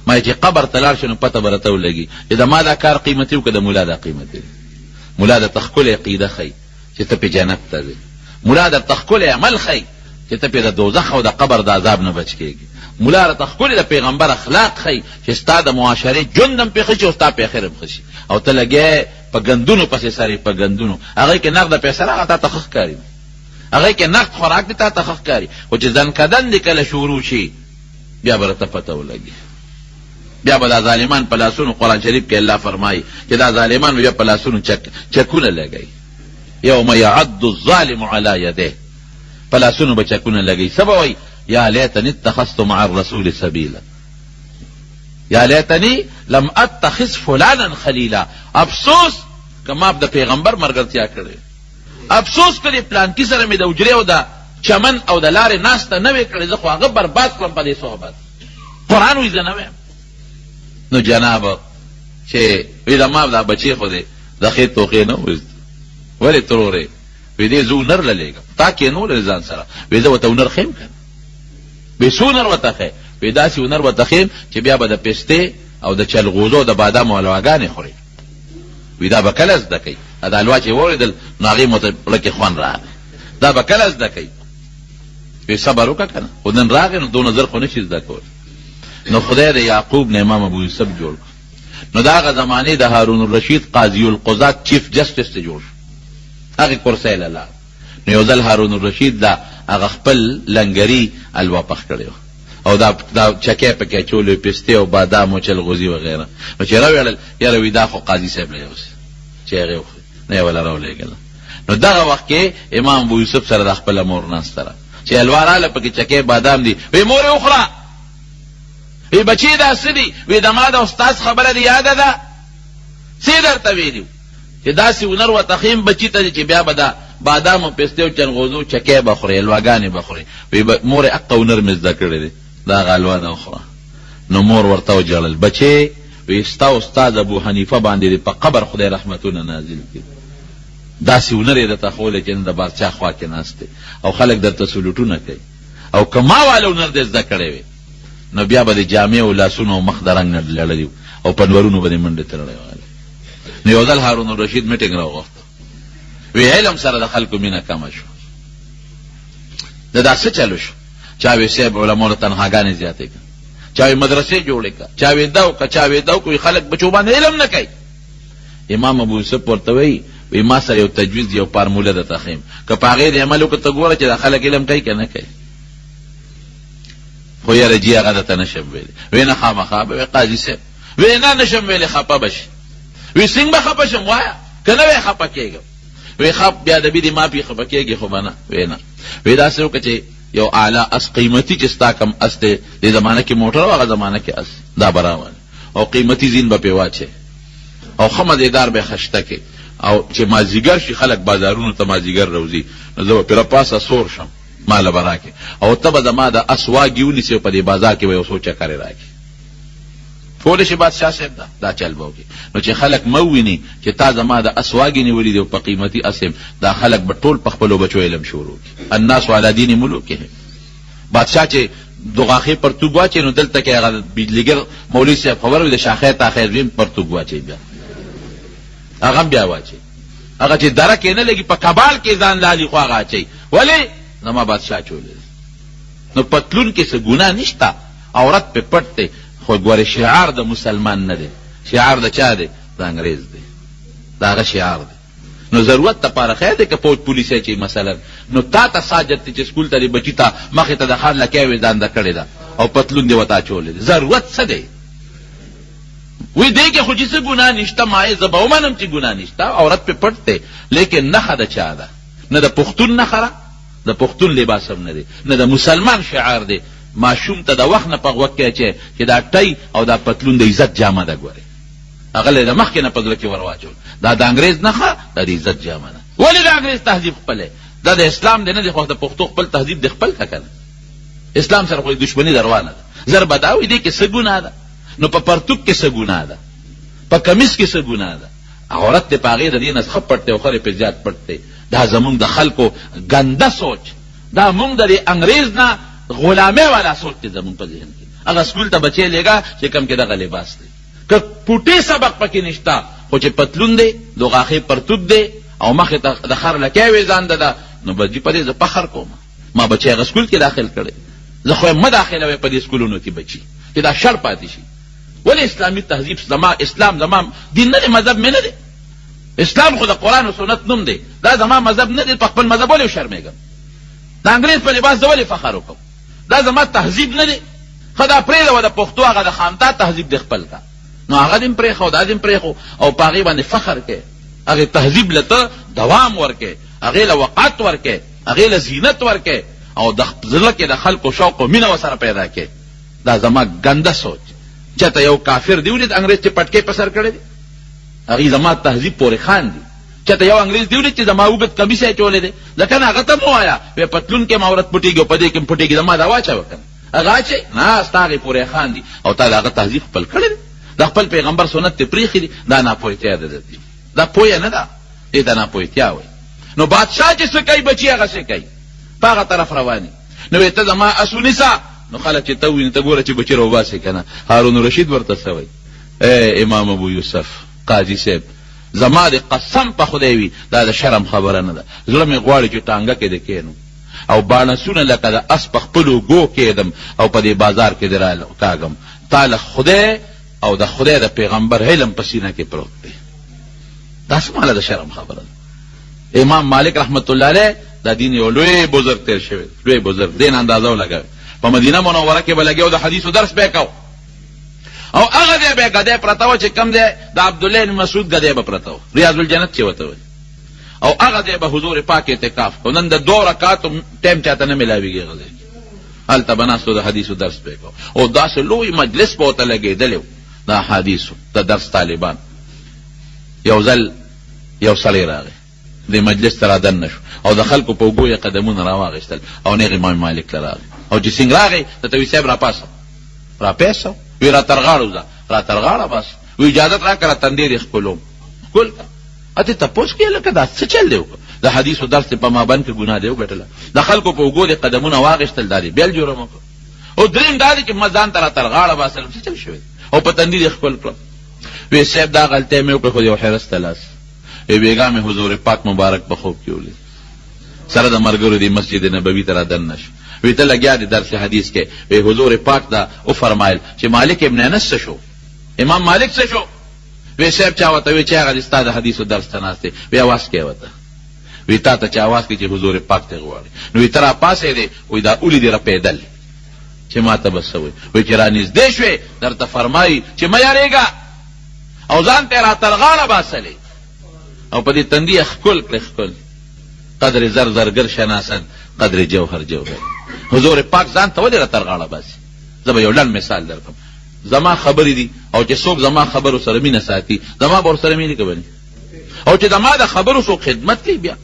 ما چې قبر ته لاړ شې نو پته به راته ولګي چې د ما دا کار قیمتي و که د ملا دا قیمتي دی. ملا درته ښکلې عقیده ښیي چې ته پې جنت ته ځې، ملا درته ښکلی عمل ښیي چې ته پې د دوزخ او د قبر د عذاب نه بچ کېږې، ملا درته ښکلې د پیغمبر اخلاق ښیي چې ستا د معاشرې ژوند هم پې ښه شي او ستا پې اخر هم ښه شي. او ته لګیا په ګندونو پسې سرې، په ګندونو هغې کې نغده پیسه راغله تا ته ښه ښکاري، هغې کې نغد خوراک دی تا ته ښه ښکاري، خو چې ځنکدن دې کله شروع شي بیا به راته پته ولګي. بیا به دا ظالمان په لاسونو، قرآن شریف کې الله فرمایي چې دا ظالمان به بیا په لاسونو چک چکونه لګوي، یوم یعض الظالم علی یدیه، په لاسونو به چکونه لګوي. څه به وایي؟ یا لیتني اتخذت مع الرسول سبیلا، یا لیتني لم اتخذ فلانا خلیلا. افسوس که ما د پیغمبر ملګرتیا کړې، افسوس که دې پلانکي سره مې د حجرې او د چمن او د لارې ناسته نه وې کړې، زه خو هغه برباد کړم په دې صحبت. قرآن وایي زه نه وایم. نو جناب چې وی دا ما دا بچی خو دې د ښې توښې نه وویست، ولې ترورې؟ وی دې زه هنر له لېږم، تا کېنولی ځان سره. وی زه ورته هنر ښیم که نه؟ وی څه هنر ورته ښیې؟ وی داسې هنر ورته ښیم چې بیا به د پستې او د چلغوزو او د بادامو حلواګانې خورې. وی دا به کله زده کوي؟ دا حلوا چې واورېدل نو هغې مو ته زړه کې خوند راغی، دا به کله زده کوي؟ وی صبر وکړه که نه، خو نن راغی نو دونه زر خو نه شي زده کولی. نو خدای د یعقوب نه امام ابو یوسف جوړ کړ. نو د هغه زمانې د هارون الرشید قاضي القضات چیف جسټس ته جوړ شو، هغې کرسۍ له لاړ. نو یو ځل هارون الرشید له هغه خپل لنګري الوا پخ کړې وه او دا دا چکی پکې اچولې وې، پستې او بادام او چلغوزي وغیره. نو چې راویړل، یاره وي دا خو قاضي صاحب له یوسي چې هغې وخوري، نو یې وله راولېږله. نو دغه وخت کې امام ابو یوسف سره د خپله مور ناسته ده، چې حلوا راله پکې چکی بادام دي، وی مور یې وخوره. وی بچې دا څه دي؟ وی د ما د استاد خبره دې یاده ده؟ څه یې درته ویلي؟ چې داسې هنر ورته ښیم بچي ته چې بیا به د بادامو پستې او چنغوزو چکی به خورې، حلواګانې به خورې. وی مورې اقه هنر مې زده کړی دی، دا هغه حلوا ده وخوره. نو مور ورته وژړل، بچې وی ستا استاد ابو حنیفه باندې دې په قبر خدای رحمتونه نازل کړي، داسې هنر یې درته ښوولی چې نن د بادشاه خوا کې ناست دی او خلک درته سلوټونه کوي، او که ما واله هنر دې زده کړی وی نو بیا به دې جامې او لاسونه او مخ د رنګ نه لړلي او په نورونو به دې منډې ترړې وهلې. نو یو ځل هارون الرشید میټینګ راوغوښت، وی علم سره د خلکو مینه کمه شو، د دا څه چلو شو؟ چا وی صاحب علماو له تنخواګانې زیاتې کړه، چا وی مدرسې جوړې کړه، چا وی دا وکړه، چا وی دا وکړه، وی خلک بچو باندې علم نه کوي. امام ابو یوسف ورته وایي، وی ما سره یو تجویز یو فارموله درته ښیم، که په هغې دې عمل وکړ ته ګوره چې دا خلک علم کوي که نه کوي. خو یاره جي هغه درته نه شم ویلی. وی نه خامخا به وی قاضي صاحب. وی نه نه شم ویلی خپه به شي. وی څنګه به خپه شم وایه که نه وی خپه کېږم. وی خپ بیا د بی دې معافي خپه کېږي خو به نه. وی نه. وی داسې وکړه چې یو اعلی اس قیمتي چې ستا کوم اس دی، دې زمانه کې موټر او هغه زمانه کې اس، دا به راولې او قیمتي زین به پرې واچوې. او ښه مزېدار به یې خشته کې او چې مازدیګر شي خلک بازارونو ته مازدیګر راوځي نو زه به پرې راپاڅه سور شم ما له به راکړې او ته به زما د اس واګي ونیسې او په دې بازار کې به یو څو چکرې راکړې. کولی شي بادشاه صاحب دا دا چل به وکړي نو چې خلک مه وویني چې تا زما د اس واګي نیولي دي او په قیمتي اس یم دا خلک به ټول په خپلو بچو علم شروع کړي. الناس علی دین ملوکهم. بادشاه چې دغاښې پرتوګ واچوي نو دلته کې هغه بجلیګر مولوي صاحب خبر وي د شاخې تاخې زوی هم پرتوګ واچوي بیا هغه هم بیا واچوي هغه چې درک یې نه لګي په کبال کې ځان لالي خو هغه اچوي ولې زما بادشاه اچولی دی. نو پتلون کې څه ګناه نشته عورت پې پټ دی خو ګورې شعار د مسلمان نه دی شعار د چا دی د انګریز دی د هغه شعار دی. نو ضرورت د پاره خیر دی که فوج پولیس اچوي مثلا نو تا ته څه حاجت دی چې سکول ته دې بچي ته مخې ته د خر لکۍ ویزانده کړې ده او پتلون دې ورته اچولی دی ضرورت څه دی؟ وی دې کې خو چې څه ګناه نشته ما یې زه به ومنم چې ګناه نشته عورت پې پټ دی لیکن نښه د چا ده نه د پښتون نښه ده د پښتون لباس هم نه دی نه د مسلمان شعار دی ماشوم ته د وخت نه په غوږ کې اچوي چې دا ټۍ او دا پتلون د عزت جامه ده ګورې هغه له مخکې نه په زړه کې ورواچول دا د انګرېز نښه دا د عزت جامه ده ولې د انګرېز تهذیب خپلی دا د اسلام دی نه دی خو د پښتو خپل تهذیب دی خپل که کنه اسلام سره خو دښمني روانه ده زر به دا وي دې کې څه ګناه ده نو په پرتوګ کې څه ګناه ده په کمیس کې څه ګناه ده عورت دی په هغې د دې نه ښه پټ دی او خرې پرې زیات پټ دی دا زمونږ د خلکو ګنده سوچ دا مونږ د دې انګرېز نه غلامۍ والا سوچ دی زمونږ په ذهن کې هغه سکول ته بچی لېږه چې کوم کې دغه لباس دی که پوټې سبق پکې نشته خو چې پتلون دی د غاښې پرتوګ دی او مخې ته د خر لکۍ وېزانده ده نو بس جي په دې زه فخر کوم ما بچی هغه سکول کې داخل کړی زه خو یې مه داخلوی په دې سکولونو کې بچي چې دا شر پاتې شي ولې اسلامي تهذیب زما اسلام زما دین نه دی مذهب مې نه دی اسلام خو د قرآن او سنت نوم دی دا زما مذهب نه دی په خپل مذهب ولې وشرمېږم د انګرېز په لباس زه ولې فخر وکړم دا زما تهذیب نه دی ښه دا پرېږده د پښتو هغه د خامتا تهذیب دې خپل کا نو هغه دې هم پرېښود دا دې هم پرېښو او په هغې باندې فخر کوې هغې تهذیب له ته دوام ورکې هغې له وقعت ورکې هغې له زینت ورکې او د زړه کې د خلکو شوق او مینه ورسره پیدا کې دا زما ګنده سوچ چېرته یو کافر دی ولید انګرېز چې پټکی په سر کړی دی هغوی زما تهذیب پورې خاندي چېرته یو انګرېز دی ولید چې زما اوږد کمیس یې اچولی دی ځکه نه هغه ته مه وایه وایي پتلون کې هم عورت پټېږي او په دې کې هم پټېږي زما دا واچوه که نه هغه اچوي نه ستا هغې پورې خاندي او تا د هغه تهذیب خپل کړی دی د خپل پیغمبر سنت دې پرېښي دي دا ناپوهتیا ده د دې دا پوهه نه ده دې ته ناپوهتیا وایي نو بادشاه چې څه کوي بچي هغه څه کوي په هغه طرف روان نو وایي ته زما اس ونیسه نو خلک چې ته وویني ته ګوره چې بچي راوباسې که نه هارون رشید ورته څه وایي ای امام ابو یوسف قاضي صاحب زما دې قسم په خدای وي دا د شرم خبره نه ده زړه مې غواړي چې ټانګه کې دې کښېنم او باڼسونه لکه د اس په خپلو اوږو کېږدم او په دې بازار کې دې راکاږم تا له خدای او د خدای د پیغمبر علم په سینه کې پروت دی دا څه ماله د شرم خبره ده امام مالک رحمت الله علیه دا دین یو لوی بزرګ تیر شوی لوی بزرګ دین اندازه ولګوي په مدینه منوره کې به لګیا او د حدیثو درس به کاو او هغه ځای به ګدی پرته وه چې کوم ځای د عبدالله بن مسعود ګدی به پرته وه ریاض الجنت چې ورته وایي او هغه ځای به حضور پاک اعتکاف کو نن د دوو رکعاتو ټایم چاته نه ملاویږي هغه ځای کې هلته به ناست د حدیثو درس به کو او داسې لوی مجلس به ورته لګېدلی و د احادیثو د درس طالبان یو ځل یو سړی راغی دې مجلس ته را دننه شو او د خلکو په اوږو یې قدمونه راواخیستل او نېغ امام مالک له راغی او چې څنګه راغی ته وی صاحب راپاڅه راپیسه وی را تر غاړه وځه را تر غاړه بس وی اجازت راکړه را تندې دې ښکلوم ښکل که اته تپوس کې لکه دا څه چل دی وکړه د حدیثو درس دې په ما بند کې ګناه دې وګټله د خلکو په اوږو دې قدمونه واخیستل دا دې بېل جرم وکړ او دریم دا دی چې ما ځان ته را تر غاړه باسلم څه چل شوی او په تندي دې ښکل کړم وی صاحب دا غلطۍ مې وکړه خو یو حرص ته لاس وی بیګا مې حضور پاک مبارک په خوب کې ولید سره د مرګرو دی مسجد نبوي ته را دننه شو وی ته لګیا دی درس حدیث کې وی حضور پاک دا وفرمایل چې مالک ابن انس څه شو امام مالک څه شو وی صاحب چا ورته وی چې هغه دې ستا د حدیثو درس ته ناست دی وی اواز کوي ورته وی تا ته چا اواز کوي چې حضور پاک ته غواړي نو وی ته راپاڅېدې وی دا ولې دې رپېدل چې ما ته به څه وایي وی چې رانږدې شوې درته فرمایي چې مه یارېږه او ځان ته یې را تر غاړه باسلې او په دې تندي یې ښکل کړې ښکل قدر زر زرګر شناسد قدر جوهر جوهر حضور پاک ځان ته ولې را تر غاړه باسي زه به یو لنډ مثال درکړم زما خبرې دي او چې څوک زما خبرو سره مینه ساتي، زما به ورسره مینه کوي. او چې زما د خبرو څوک خدمت کوي، بیا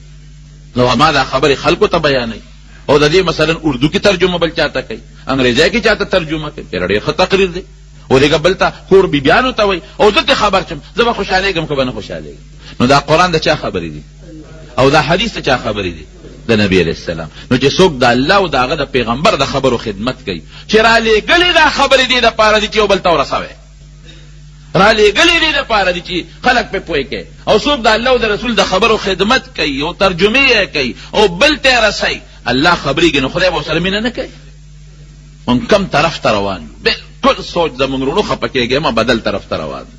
نو ما دا خبرې خلکو ته بیانوي. او د دې مثلا اردو کې ترجمه بل چاته کوي، انګریزۍ کې چاته ترجمه کوي، ډېر ډېر ښه تقریر دی. ودېږه بل ته کور بیبیانو ته وایي، او زه ترې خبر شم، زه به خوشحالېږم که به نه خوشحالېږم. نو دا قرآن د چا خبرې دي او دا حدیث د چا خبرې دي؟ د نبی علیه السلام. نو چې څوک د الله او د هغه د پیغمبر د خبرو خدمت کوي، چې رالیږلې دا خبرې دې دپاره دي چې یو بل ته ورسوی، رالیږلې دې دپاره دي چې خلک پرې پوه کړي. او څوک د الله او د رسول د خبرو خدمت کوي او ترجمې یې کوي او بل ته یې رسوي، الله خبرېږي، نو خدای به ورسره مینه نه کوي. موږ کم طرف ته روان یو؟ بالکل سوچ زموږ وروڼو خفه کېږئ مه، بدل طرف ته روان یو.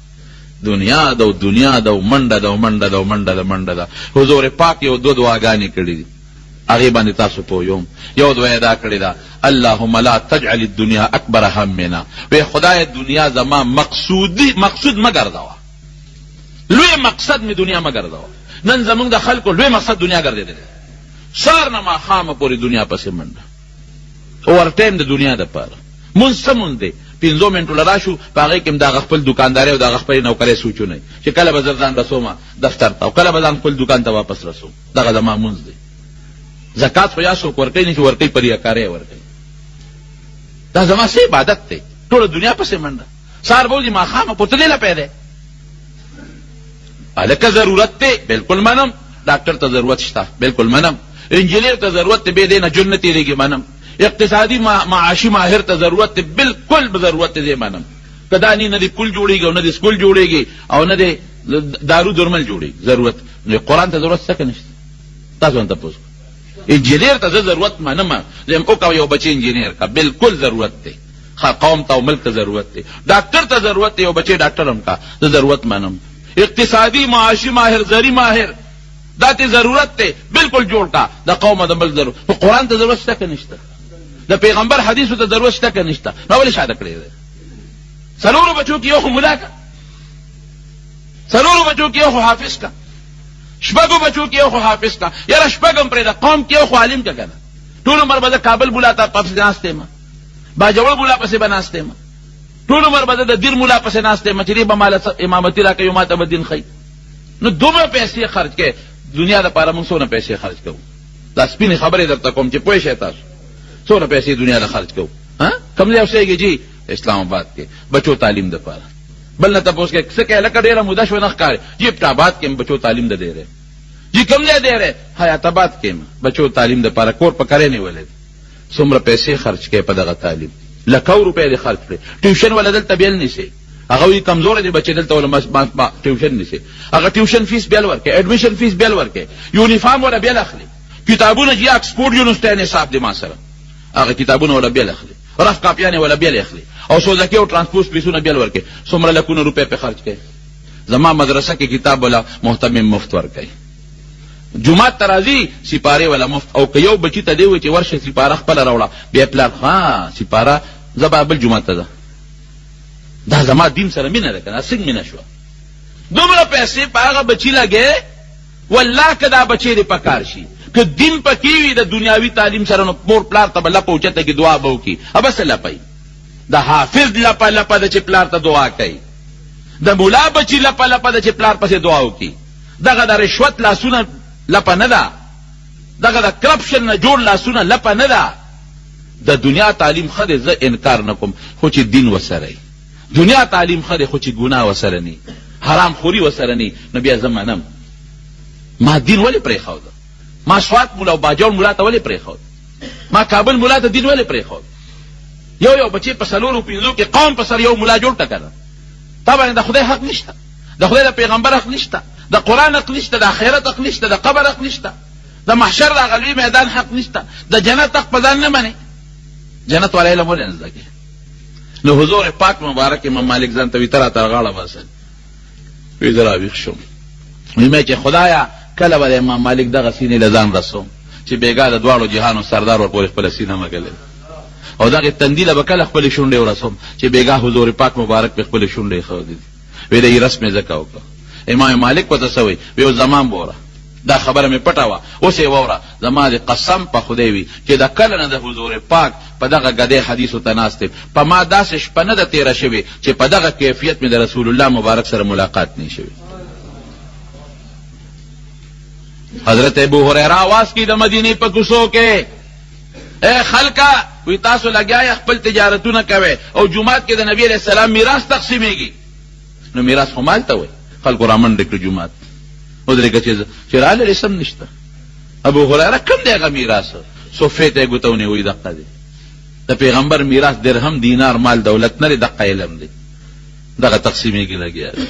دنیا ده او دنیا ده او منډه ده او منډه ده او منډه ده منډه ده. حضور پاک یو دوه دعاګانې کړې دي، هغې باندې تاسو پوه یوم. یو دعا یې دا کړې ده، اللهم لا تجعل الدنیا اکبر همنا، وې خدایه دنیا زما مقصودي مقصود مه ګرځوه، لوی مقصد مې دنیا مه ګرځوه. نن زموږ د خلکو لوی مقصد دنیا ګرځېدلی دی، سهار نه ماښامه پورې دنیا پسې منډه، اوور ټایم د دنیا دپاره. مونځ څه مونځ دی؟ پنځو منټو له راشو، په هغې کې هم د هغه خپل دوکاندارۍ او د هغه خپلې نوکرۍ سوچونه وي چې کله به زه ځان رسوم دفتر ته او کله به ځان خپل دوکان ته واپس رسوم، دغه زما مونځ دی. زکات خو یا څوک ورکوي نه چې ورکوي په ریاکارۍ یې ورکوي. دا زما څه عبادت دی؟ ټوله دنیا پسې منډه، سهار به وځي ماښامه پورته دې لپی دی. هلکه ضرورت دی، بالکل منم. ډاکټر ته ضرورت شته، بالکل منم. انجنیر ته ضرورت دی، بې دې نه ژوند نه تېرېږي، منم. اقتصادي معاشي ماهر ته ضرورت دی، بالکل ضرورت دی، منم. که دا نه دې پل جوړېږي او نه دې سکول جوړېږي او نه دې دارو درمل جوړېږي، ضرورت. نو قرآن ته ضرورت شته که نشته؟ تاسو هم تپوس وکړئ. انجنیر ته زه ضرورت منم، زه یم وکړه یو بچی انجنیر کا، بالکل ضرورت دی، قوم ته او ملک ته ضرورت دی. ډاکټر ته ضرورت دی، یو بچی ډاکټر هم کا، زه ضرورت منم. اقتصادي معاشي ماهر، زري ماهر، دا ته ضرورت دی، بالکل جوړ کا، د قوم او د ملک ضرورت. خو قرآن ته ضرورت شته که نشته؟ د پیغمبر حدیثو ته ضرورت شته که نشته؟ نو ولې شاته کړی دی؟ څلورو بچو کې یو خو ملا کا، څلورو بچو کې یو خو حافظ کا، شپږو بچو کې یو خو حافظ کا، یاره شپږ هم پرېږده، قوم کې یو خو عالم کا که نه؟ ټول عمر به زه کابل ملا ته پسې ناست یم، باجوړ ملا پسې به ناست یم، ټول عمر به زه د دیر ملا پسې ناست یم چې دی به ماله امامتي راکوي، ما ته به دین ښیي. نو دومره پیسې خرج کړې دنیا دپاره، موږ څونه پیسې خرج کوو؟ دا سپینې خبرې درته کوم چې پوه شئ تاسو څونه پیسې دنیا له خرج کوو. کوم ځای اوسېږئ جي؟ اسلام آباد کې، بچو تعلیم دپاره. بل نه تپوس کوې څه کوې هلکه ډېره موده شوه نه ښکارې؟ جي ایبټ آباد کې یم، بچو تعلیم د دی دی. جي کوم ځای دی دی؟ حیات آباد کې یم، بچو تعلیم دپاره کور په کرې نیولی دی. څومره پیسې خرج کړې په دغه تعلیم؟ لکو روپۍ دې خرج کړې. ټیوشن وله دلته بیل نیسې، هغه وایي کمزوری دی بچی، دلته وله ټیوشن نیسې، هغه ټیوشن فیس بیل ورکړي، اډمیشن فیس بیل ورکړي، یونیفارم وله بیل اخلي، کتابونه چې اکسفورډ یونیورسټۍ نصاب دی ما سره، هغه کتابونه وله بیل اخلي، رف کاپیانې وله بیل اخلي، او سوزکې او ټرانسپورټ فیسونه بیل ورکړي. څومره لکونه روپۍ پرې خرج کړي. زما مدرسه کې کتاب وله مهتمم مفت ورکوي، جومات ته راځي سپارې وله مفت، او که یو بچي ته دی وایي چې ورشه سپاره خپله راوړه، بیا پلار ښه سپاره زه به بل جومات ته ځم. دا زما دین سره مینه ده که نه؟ څنګه مینه شوه؟ دومره پیسې په هغه بچي لګې، والله که دا بچی دې پکار شي، که دین پکې وي د دنیاوي تعلیم سره، نو مور پلار ته به لپه اوچته کړي، دعا به وکړي. ابه څه لپه وي؟ د حافظ لپه لپه ده چې پلار ته دعا کوي، د ملا بچي لپه لپه ده چې پلار پسې دعا وکړي. دغه د رشوت لاسونه لپه نه ده، دغه د کرپشن نه جوړ لاسونه لپه نه ده. د دنیا تعلیم ښه دی، زه انکار نه کوم، خو چې دین ورسره وي. دنیا تعلیم ښه دی، خو چې ګناه ورسره نه وي، حرام خوري ورسره نه وي، نو بیا زه منم. ما دین ولې پرېښود؟ ما سوات ملا او باجوړ ملا ته ولې پرېښود؟ ما کابل ملا ته دین ولې پرېښود؟ یو یو بچی په څلورو پنځو کې قوم په سر یو ملا جوړ کړه که نه؟ تا باندې د خدای حق نشته، د خدای د پیغمبر حق نشته، د قرآن حق نشته، د آخرت حق نشته، د قبر حق نشته، د محشر د هغه لوی میدان حق نشته، د جنت حق په ځان نه منې. جنت والا علم ولې نه زده کوې؟ نو حضور پاک مبارک امام مالک ځان ته وي ته راته غاړه باسه. وی زه راویښ شوم، وی مې چې خدایا کله به د امام مالک دغه سینې له ځان رسوم چې بېګا د دواړو جهانو سردار ورپورې خپله سینه مږلې او دغې تندي له به کله خپلې شونډې ورسوم چې بېګا حضور پاک مبارک پرې خپلې شونډې ایښودې دي. وی د رسم یې ځکه وکړ. امام مالک ورته څه وایي؟ وی اوس زما هم وره. دا خبره مې پټه وه، اوس یې واوره، زما دې قسم په خدای وي چې د کله نه د حضور پاک په دغه ګدۍ حدیثو ته ناست یم، په ما داسې شپه نه ده تېره شوې چې په دغه کیفیت مې د رسول الله مبارک سره ملاقات نه شوی. حضرت ابو هریره آواز کوي د مدینې په کوڅو کې، ای خلکه، وی تاسو لګیا یې خپل تجارتونه کوئ او جومات کې د نبي علیه السلام میراث تقسیمېږي. نو میراث خو مال ته وایي. خلکو رامنډې کړې جومات ودرېږه چې چې راللې سم نشته. ابو هریره کوم دی هغه میراث؟ صفې ته یې ګوته ونیوه، دقه دی د پیغمبر میراث، درهم دینار مال دولت نه دی، دقه علم دی، دغه تقسیمېږي لګیا دی.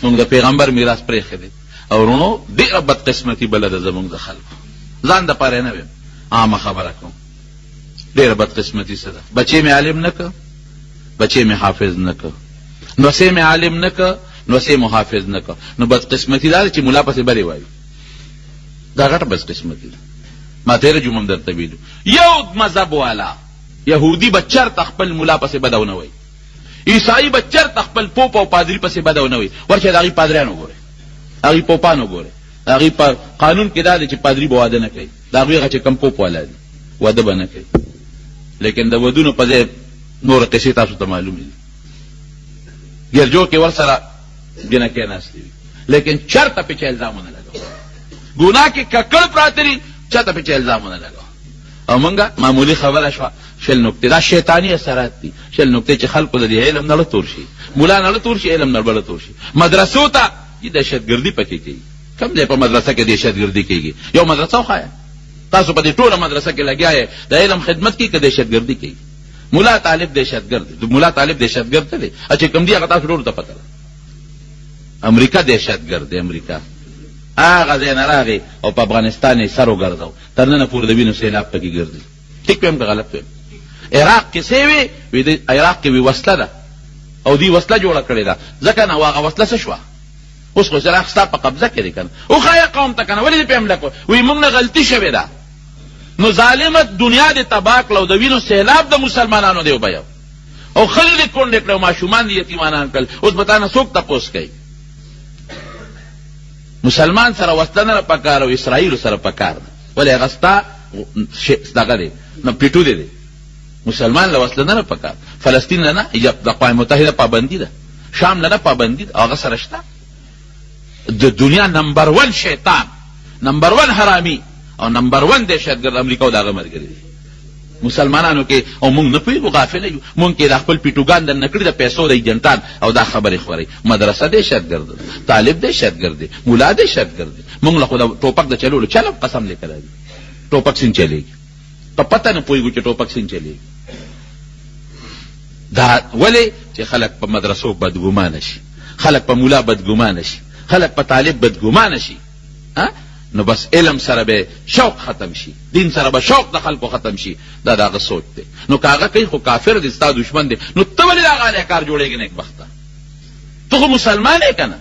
موږ د پیغمبر میراث پرېښی دی. او وروڼو ډېره بدقسمتي بله ده زموږ د خلکو، ځان دپاره یې نه وایم، عامه خبره کوم، ډېره بدقسمتي څه ده؟ بچی مې عالم نه که، بچی مې حافظ نه که، نوسې مې عالم نه که، نوسې مو حافظ نه که. نو بدقسمتي دا ده چې ملا پسې بلې وایي، دا غټه بدقسمتي ده. ما تېره جمعه هم درته ویلو، یو مذهب والا یهودي به چرته خپل ملا پسې بده ونه وایي، عیسائی به چرته خپل پوپ او پادري پسې بده ونه وایي. ورشه د هغوی پادریان وګورئ، هغوی پوپان وګورئ، د هغوی په قانون کې دا دی چې پادري به واده نه کوي، د هغوی هغه چې کوم پوپ والا دي واده به نه کوي. لیکن د ودونو په ځای نور قصې تاسو ته معلومې دي، ګرجو کې ورسره جنکۍ ناستې وي، لیکن چرته پې چا الزام ونه لګاوه. ګناه کې ککړ پراته دي، چاته پې چا الزام ونه لګاوه. او مونږه معمولي خبره شوه، شل نکتې، دا شیطاني اثرات دي. شل نکتې چې خلکو د دې علم نه تور شي، مولا نه تور شي، علم نه بله تور شي. مدرسو ته یې دهشتګردي پکې کوي. کوم ځای په مدرسه کې دهشتګردي کېږي؟ یو مدرسه وښایه، تاسو په دې ټوله مدرسه کې لګیا یې د علم خدمت کوي که دهشتګردي کوي؟ ملا طالب دهشتګرد دی، ملا طالب دهشتګرد نه دی، چې کوم دی هغه تاسو ټولو ته پته ده. امریکا دهشتګرد دی، امریکا هغه ځای نه راغی او په افغانستان یې سر وګرځاو، تر ننه پورې د وینو سیلاب پکې ګرځي. ټیک وایم که غلط وایم؟ عراق کې څه وي؟ وي د عراق کې وي وسله ده او دوی وسله جوړه کړې ده، ځکه نو هغه وسله څه شوه؟ اوس خو عراق ستا په قبضه کې دی که نه؟ وښایه قوم ته که نه، ولې دې پرې حمله کړه؟ وایي موږ نه غلطي شوې ده. نو ظالمه دنیا دې تباه کړه او د وینو سیلاب د مسلمانانو دې وبهیو او ښځې دې کونډې کړې او ماشومان دې یتیمانان کړل، اوس به تا نه څوک تپوس کوي؟ مسلمان سره وسله نه پکار او اسرائیل سره پکار ده، ولې هغه ستا دغه دی نو پیټو دی دی. مسلمان له وسله نه پکار، فلسطین له نه، د اقوام متحده پابندي ده، شام له نه پابندي ده، هغه سره شته. د دنیا نمبر ون شیطان، نمبر ون حرامي او نمبر ون دهشتګرد امریکا او د هغه ملګري دي مسلمانانو کې. او مونږ نه پوهېږو، غافله یو. مونږ کې دا خپل پیټوګان درنه کړي د پیسو د ایجنټان او دا خبرې خورئ. مدرسه دهشتګرد ده، طالب دهشتګرد دی، ملا دهشتګرد دی. مونږ له خو د ټوپک د چلولو چل هم قسم دی که راځي ټوپک څنګه چلېږي، په پته نه پوهېږو چې ټوپک څنګه چلېږي. دا ولې چې خلک په مدرسو بدګمانه شي، خلک په ملا بدګمانه شي، خلک په طالب بدګمانه شي، نو بس علم سره به شوق ختم شي، دین سره به شوق د خلکو ختم شي. دا د هغه سوچ دی. نو که هغه کوي خو کافر دی، ستا دښمن دی، نو ته ولې د هغه علیه کار جوړېږې؟ نېکبخته ته خو مسلمان یې که نه،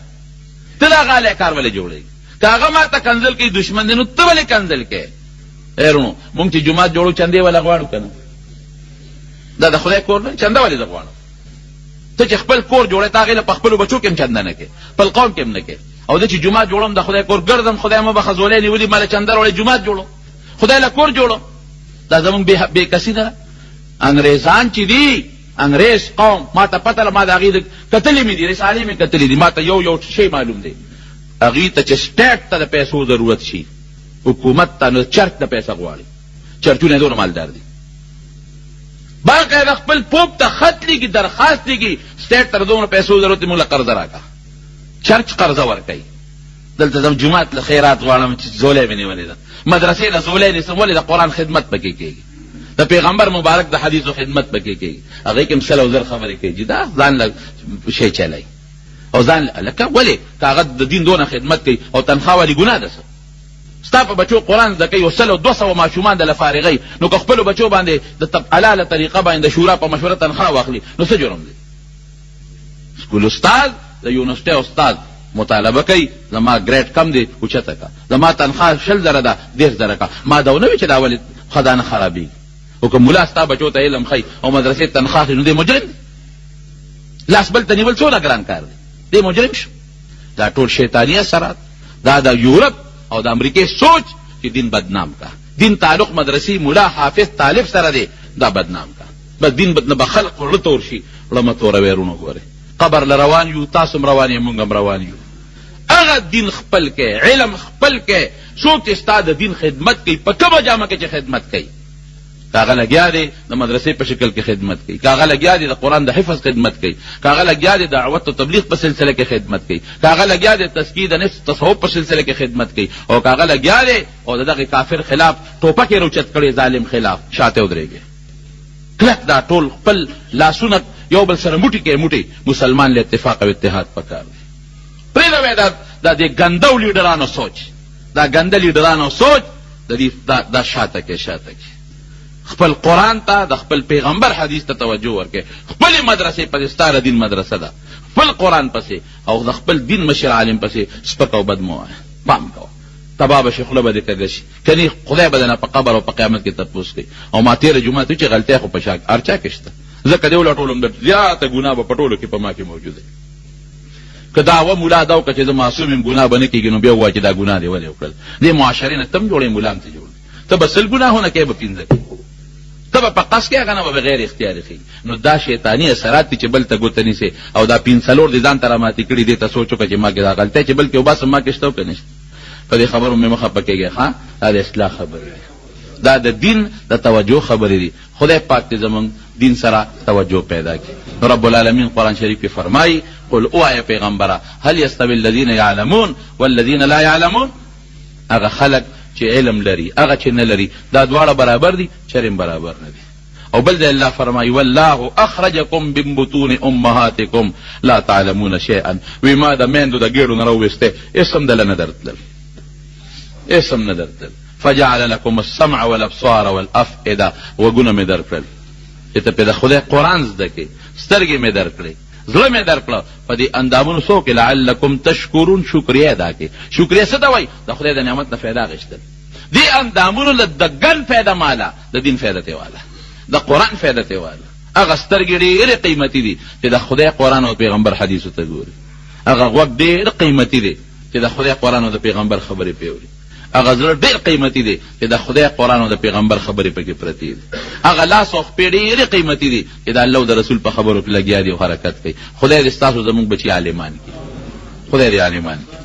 ته د هغه علیه کار ولې جوړېږې؟ که هغه ما ته کنځل کوي دښمن دی، نو ته ولې کنځل کوې؟ ای وروڼو، مونږ چې جومات جوړو چندې وله غواړو که نه؟ دا د خدای کور نه، چنده ولې زه غواړم؟ ته چې خپل کور جوړې ته هغې له په خپلو بچو کې هم چنده نه کوې، خپل قوم کې هم نه کوې. او زه چې جومات جوړوم د خدای کور ګرځم، خدای مه بخښه ځولۍ نیولي ما له چنده راوړی جومات جوړوم، خدای له کور جوړوم. دا زمونږ بې کسي نه ده. انګریزان چې دي، انګریز قوم ما ته پته ده، ما د هغې د کتلې مې دي، رسالې مې کتلې دي، ما ته یو یو شی معلوم دی. هغوی ته چې سټیټ ته د پیسو ضرورت شي، حکومت ته، نو چرچ نه پیسه غواړي. چرچونه یې دونه مالدار دي، باقاعده خپل پوپ ته خط لیږي، درخواست لیږي، سټیټ ته د دومره پیسو ضرورت دی، موږ له قرضه راکړه. چرچ قرضه ورکوي. دلته زم جومات له خیرات غواړم چې ځولۍ مې نیولې ده، مدرسې له ځولۍ نیسم، ولې؟ د قرآن خدمت پکې کېږي، د پیغمبر مبارک د حدیثو خدمت پکې کېږي. هغې کې هم 100 او 1000 خبرې کوي چې دا ځان له شی چلی او ځان لکه ولې؟ که هغه د دین دونه خدمت کوي او تنخوا والي ګناه ده څه؟ ستا په بچو قرآن زده کوي او 102 ماشومان د له فارغوي، نو که خپلو بچو باندې د حلاله طریقه باندې د شورا په مشوره تنخوا واخلي نو څه جرم دی؟ سکول استاد، د یونیورسټۍ استاد مطالبه کوي زما ګریډ کم دی اوچته که، زما تنخوا 20,000 ده 30,000 که. ما دا ونه وي چې دا ولې خزانه خرابېږي. خو که ملا ستا بچو ته علم ښيي او مدرسې تنخوا اخلي نو دی مجرم دی. لاس بل ته نیول څونه ګران کار دی، دی مجرم شو. دا ټول شیطاني اثرات، دا د یورپ او د امریکې سوچ چې دین بدنام کا، دین تعلق مدرسې ملا حافظ طالب سره دی، دا بدنام کا، بس دین نه به خلق زړه تور شي. زړه مه توروئ وروڼو، ګورئ قبر له روان یو، تاسو هم روان یئ، مونږ هم روان یو. هغه دین خپل کړئ، علم خپل کړئ. څوک چې ستا د دین خدمت کوي، په کومه جامه کې چې خدمت کوي، که هغه لګیا دی د مدرسې په شکل کې خدمت کوي، که هغه لګیا دی د قرآن د حفظ خدمت کوي، که هغه لګیا دی دعوت او تبلیغ په سلسله کې خدمت کوي، که هغه لګیا دی تزکیه د نفس تصوف په سلسله کې خدمت کوي، او که هغه لګیا دی او د دغه کافر خلاف ټوپک یې راوچت کړی ظالم خلاف، شاته ودرېږي کلک. دا ټول خپل لاسونه یو بل سره موټي کوي، موټي. مسلمان له اتفاق او اتحاد پکار دی. پرېږده دا د دې ګندو لیډرانو سوچ، دا ګنده لیډرانو سوچ د دې دا شاته کې، شاته کې. خپل قرآن ته، د خپل پیغمبر حدیث ته توجه ورکړئ، خپلې مدرسې پسې، ستا د دین مدرسه ده، خپل قرآن پسې او د خپل دین مشر عالم پسې سپک او بد مه وایه. پام کوه، تباه به شي، خوله به دې کږه شي، کني خدای به درنه په قبر او په قیامت کې تپوس کوي. او ما تېره جمعه ته چې غلطۍ خو په شا هر چا کې شته، ځکه دې ولټولم، د زیاته ګناه به په ټولو کې په ما کې موجوده. که دعوه ملا دا وکړه چې زه معصوم یم، ګناه به نه کېږي، نو بیا ووایه چې دا ګناه دې ولې وکړل؟ دې معاشرې نه ته هم جوړې، ملا هم ته جوړ، ته به 100 ګناهونه کوې، به 5 کوې، ته به په قصد کې، هغه نه به بغیر اختیار ښي. نو دا شیطاني اثرات دي چې بل ته ګوته نیسې او دا 5 4 دې ځان ته راماتې کړي. دې ته سوچ وکړه چې ما کې دا غلطۍ چې بل کې وباسم، ما کې شته او که نشته؟ په دې خبرو مې مه خفه کېږئ. ښه، دا د اصلاح خبرې دي، دا د دین د توجه خبرې دي. خدای پاک دې زموږ دین سره توجه پیدا کړي. نو رب العالمین قرآن شریف کې فرمایي، قل، ووایه پیغمبره، هل یستوي الذین یعلمون والذین لا یعلمون؟ هغه خلک چې علم لري، هغه چې نه لري، دا دواړه برابر دي؟ چرې هم برابر نه دي. او بل ځای الله فرمایي، والله اخرجکم من بطون امهاتکم لا تعلمون شیئا. وی ما د میندو د ګېډو نه راوویستی، هېڅ هم دله نه درتلل، هېڅ هم نه درتلل. فجعل لکم السمع والابصار والافئده. غوږونه مې درکړل چې ته پرې د خدای قرآن زده کړې، سترګې مې درکړې، زړه مې درکړه، په دې اندامونو څه وکړې؟ لعلکم تشکرون، شکریه ادا کړې. شکریه څه ته وایي؟ د خدای د نعمت نه فایده اخیستل. دې اندامونو له د ګن فایده ماله، د دین فایده ترې واله، د قرآن فایده ترې واله. هغه سترګې ډېرې قیمتي دي چې د خدای قرآن او پیغمبر حدیثو ته ګوري. هغه غوږ ډېر قیمتي دی چې د خدای قرآن او د پیغمبر خبرې پرې اوري. هغه زړه ډېر قیمتي دی چې د خدای قرآن او د پیغمبر خبرې پکې پرتې دي. هغه لاس او خپې ډېرې قیمتي دي چې د الله او د رسول په خبرو کې لګیا دي او حرکت کوي. خدای دې ستاسو زموږ بچي عالمان کړي، خدای دې عالمان کړي.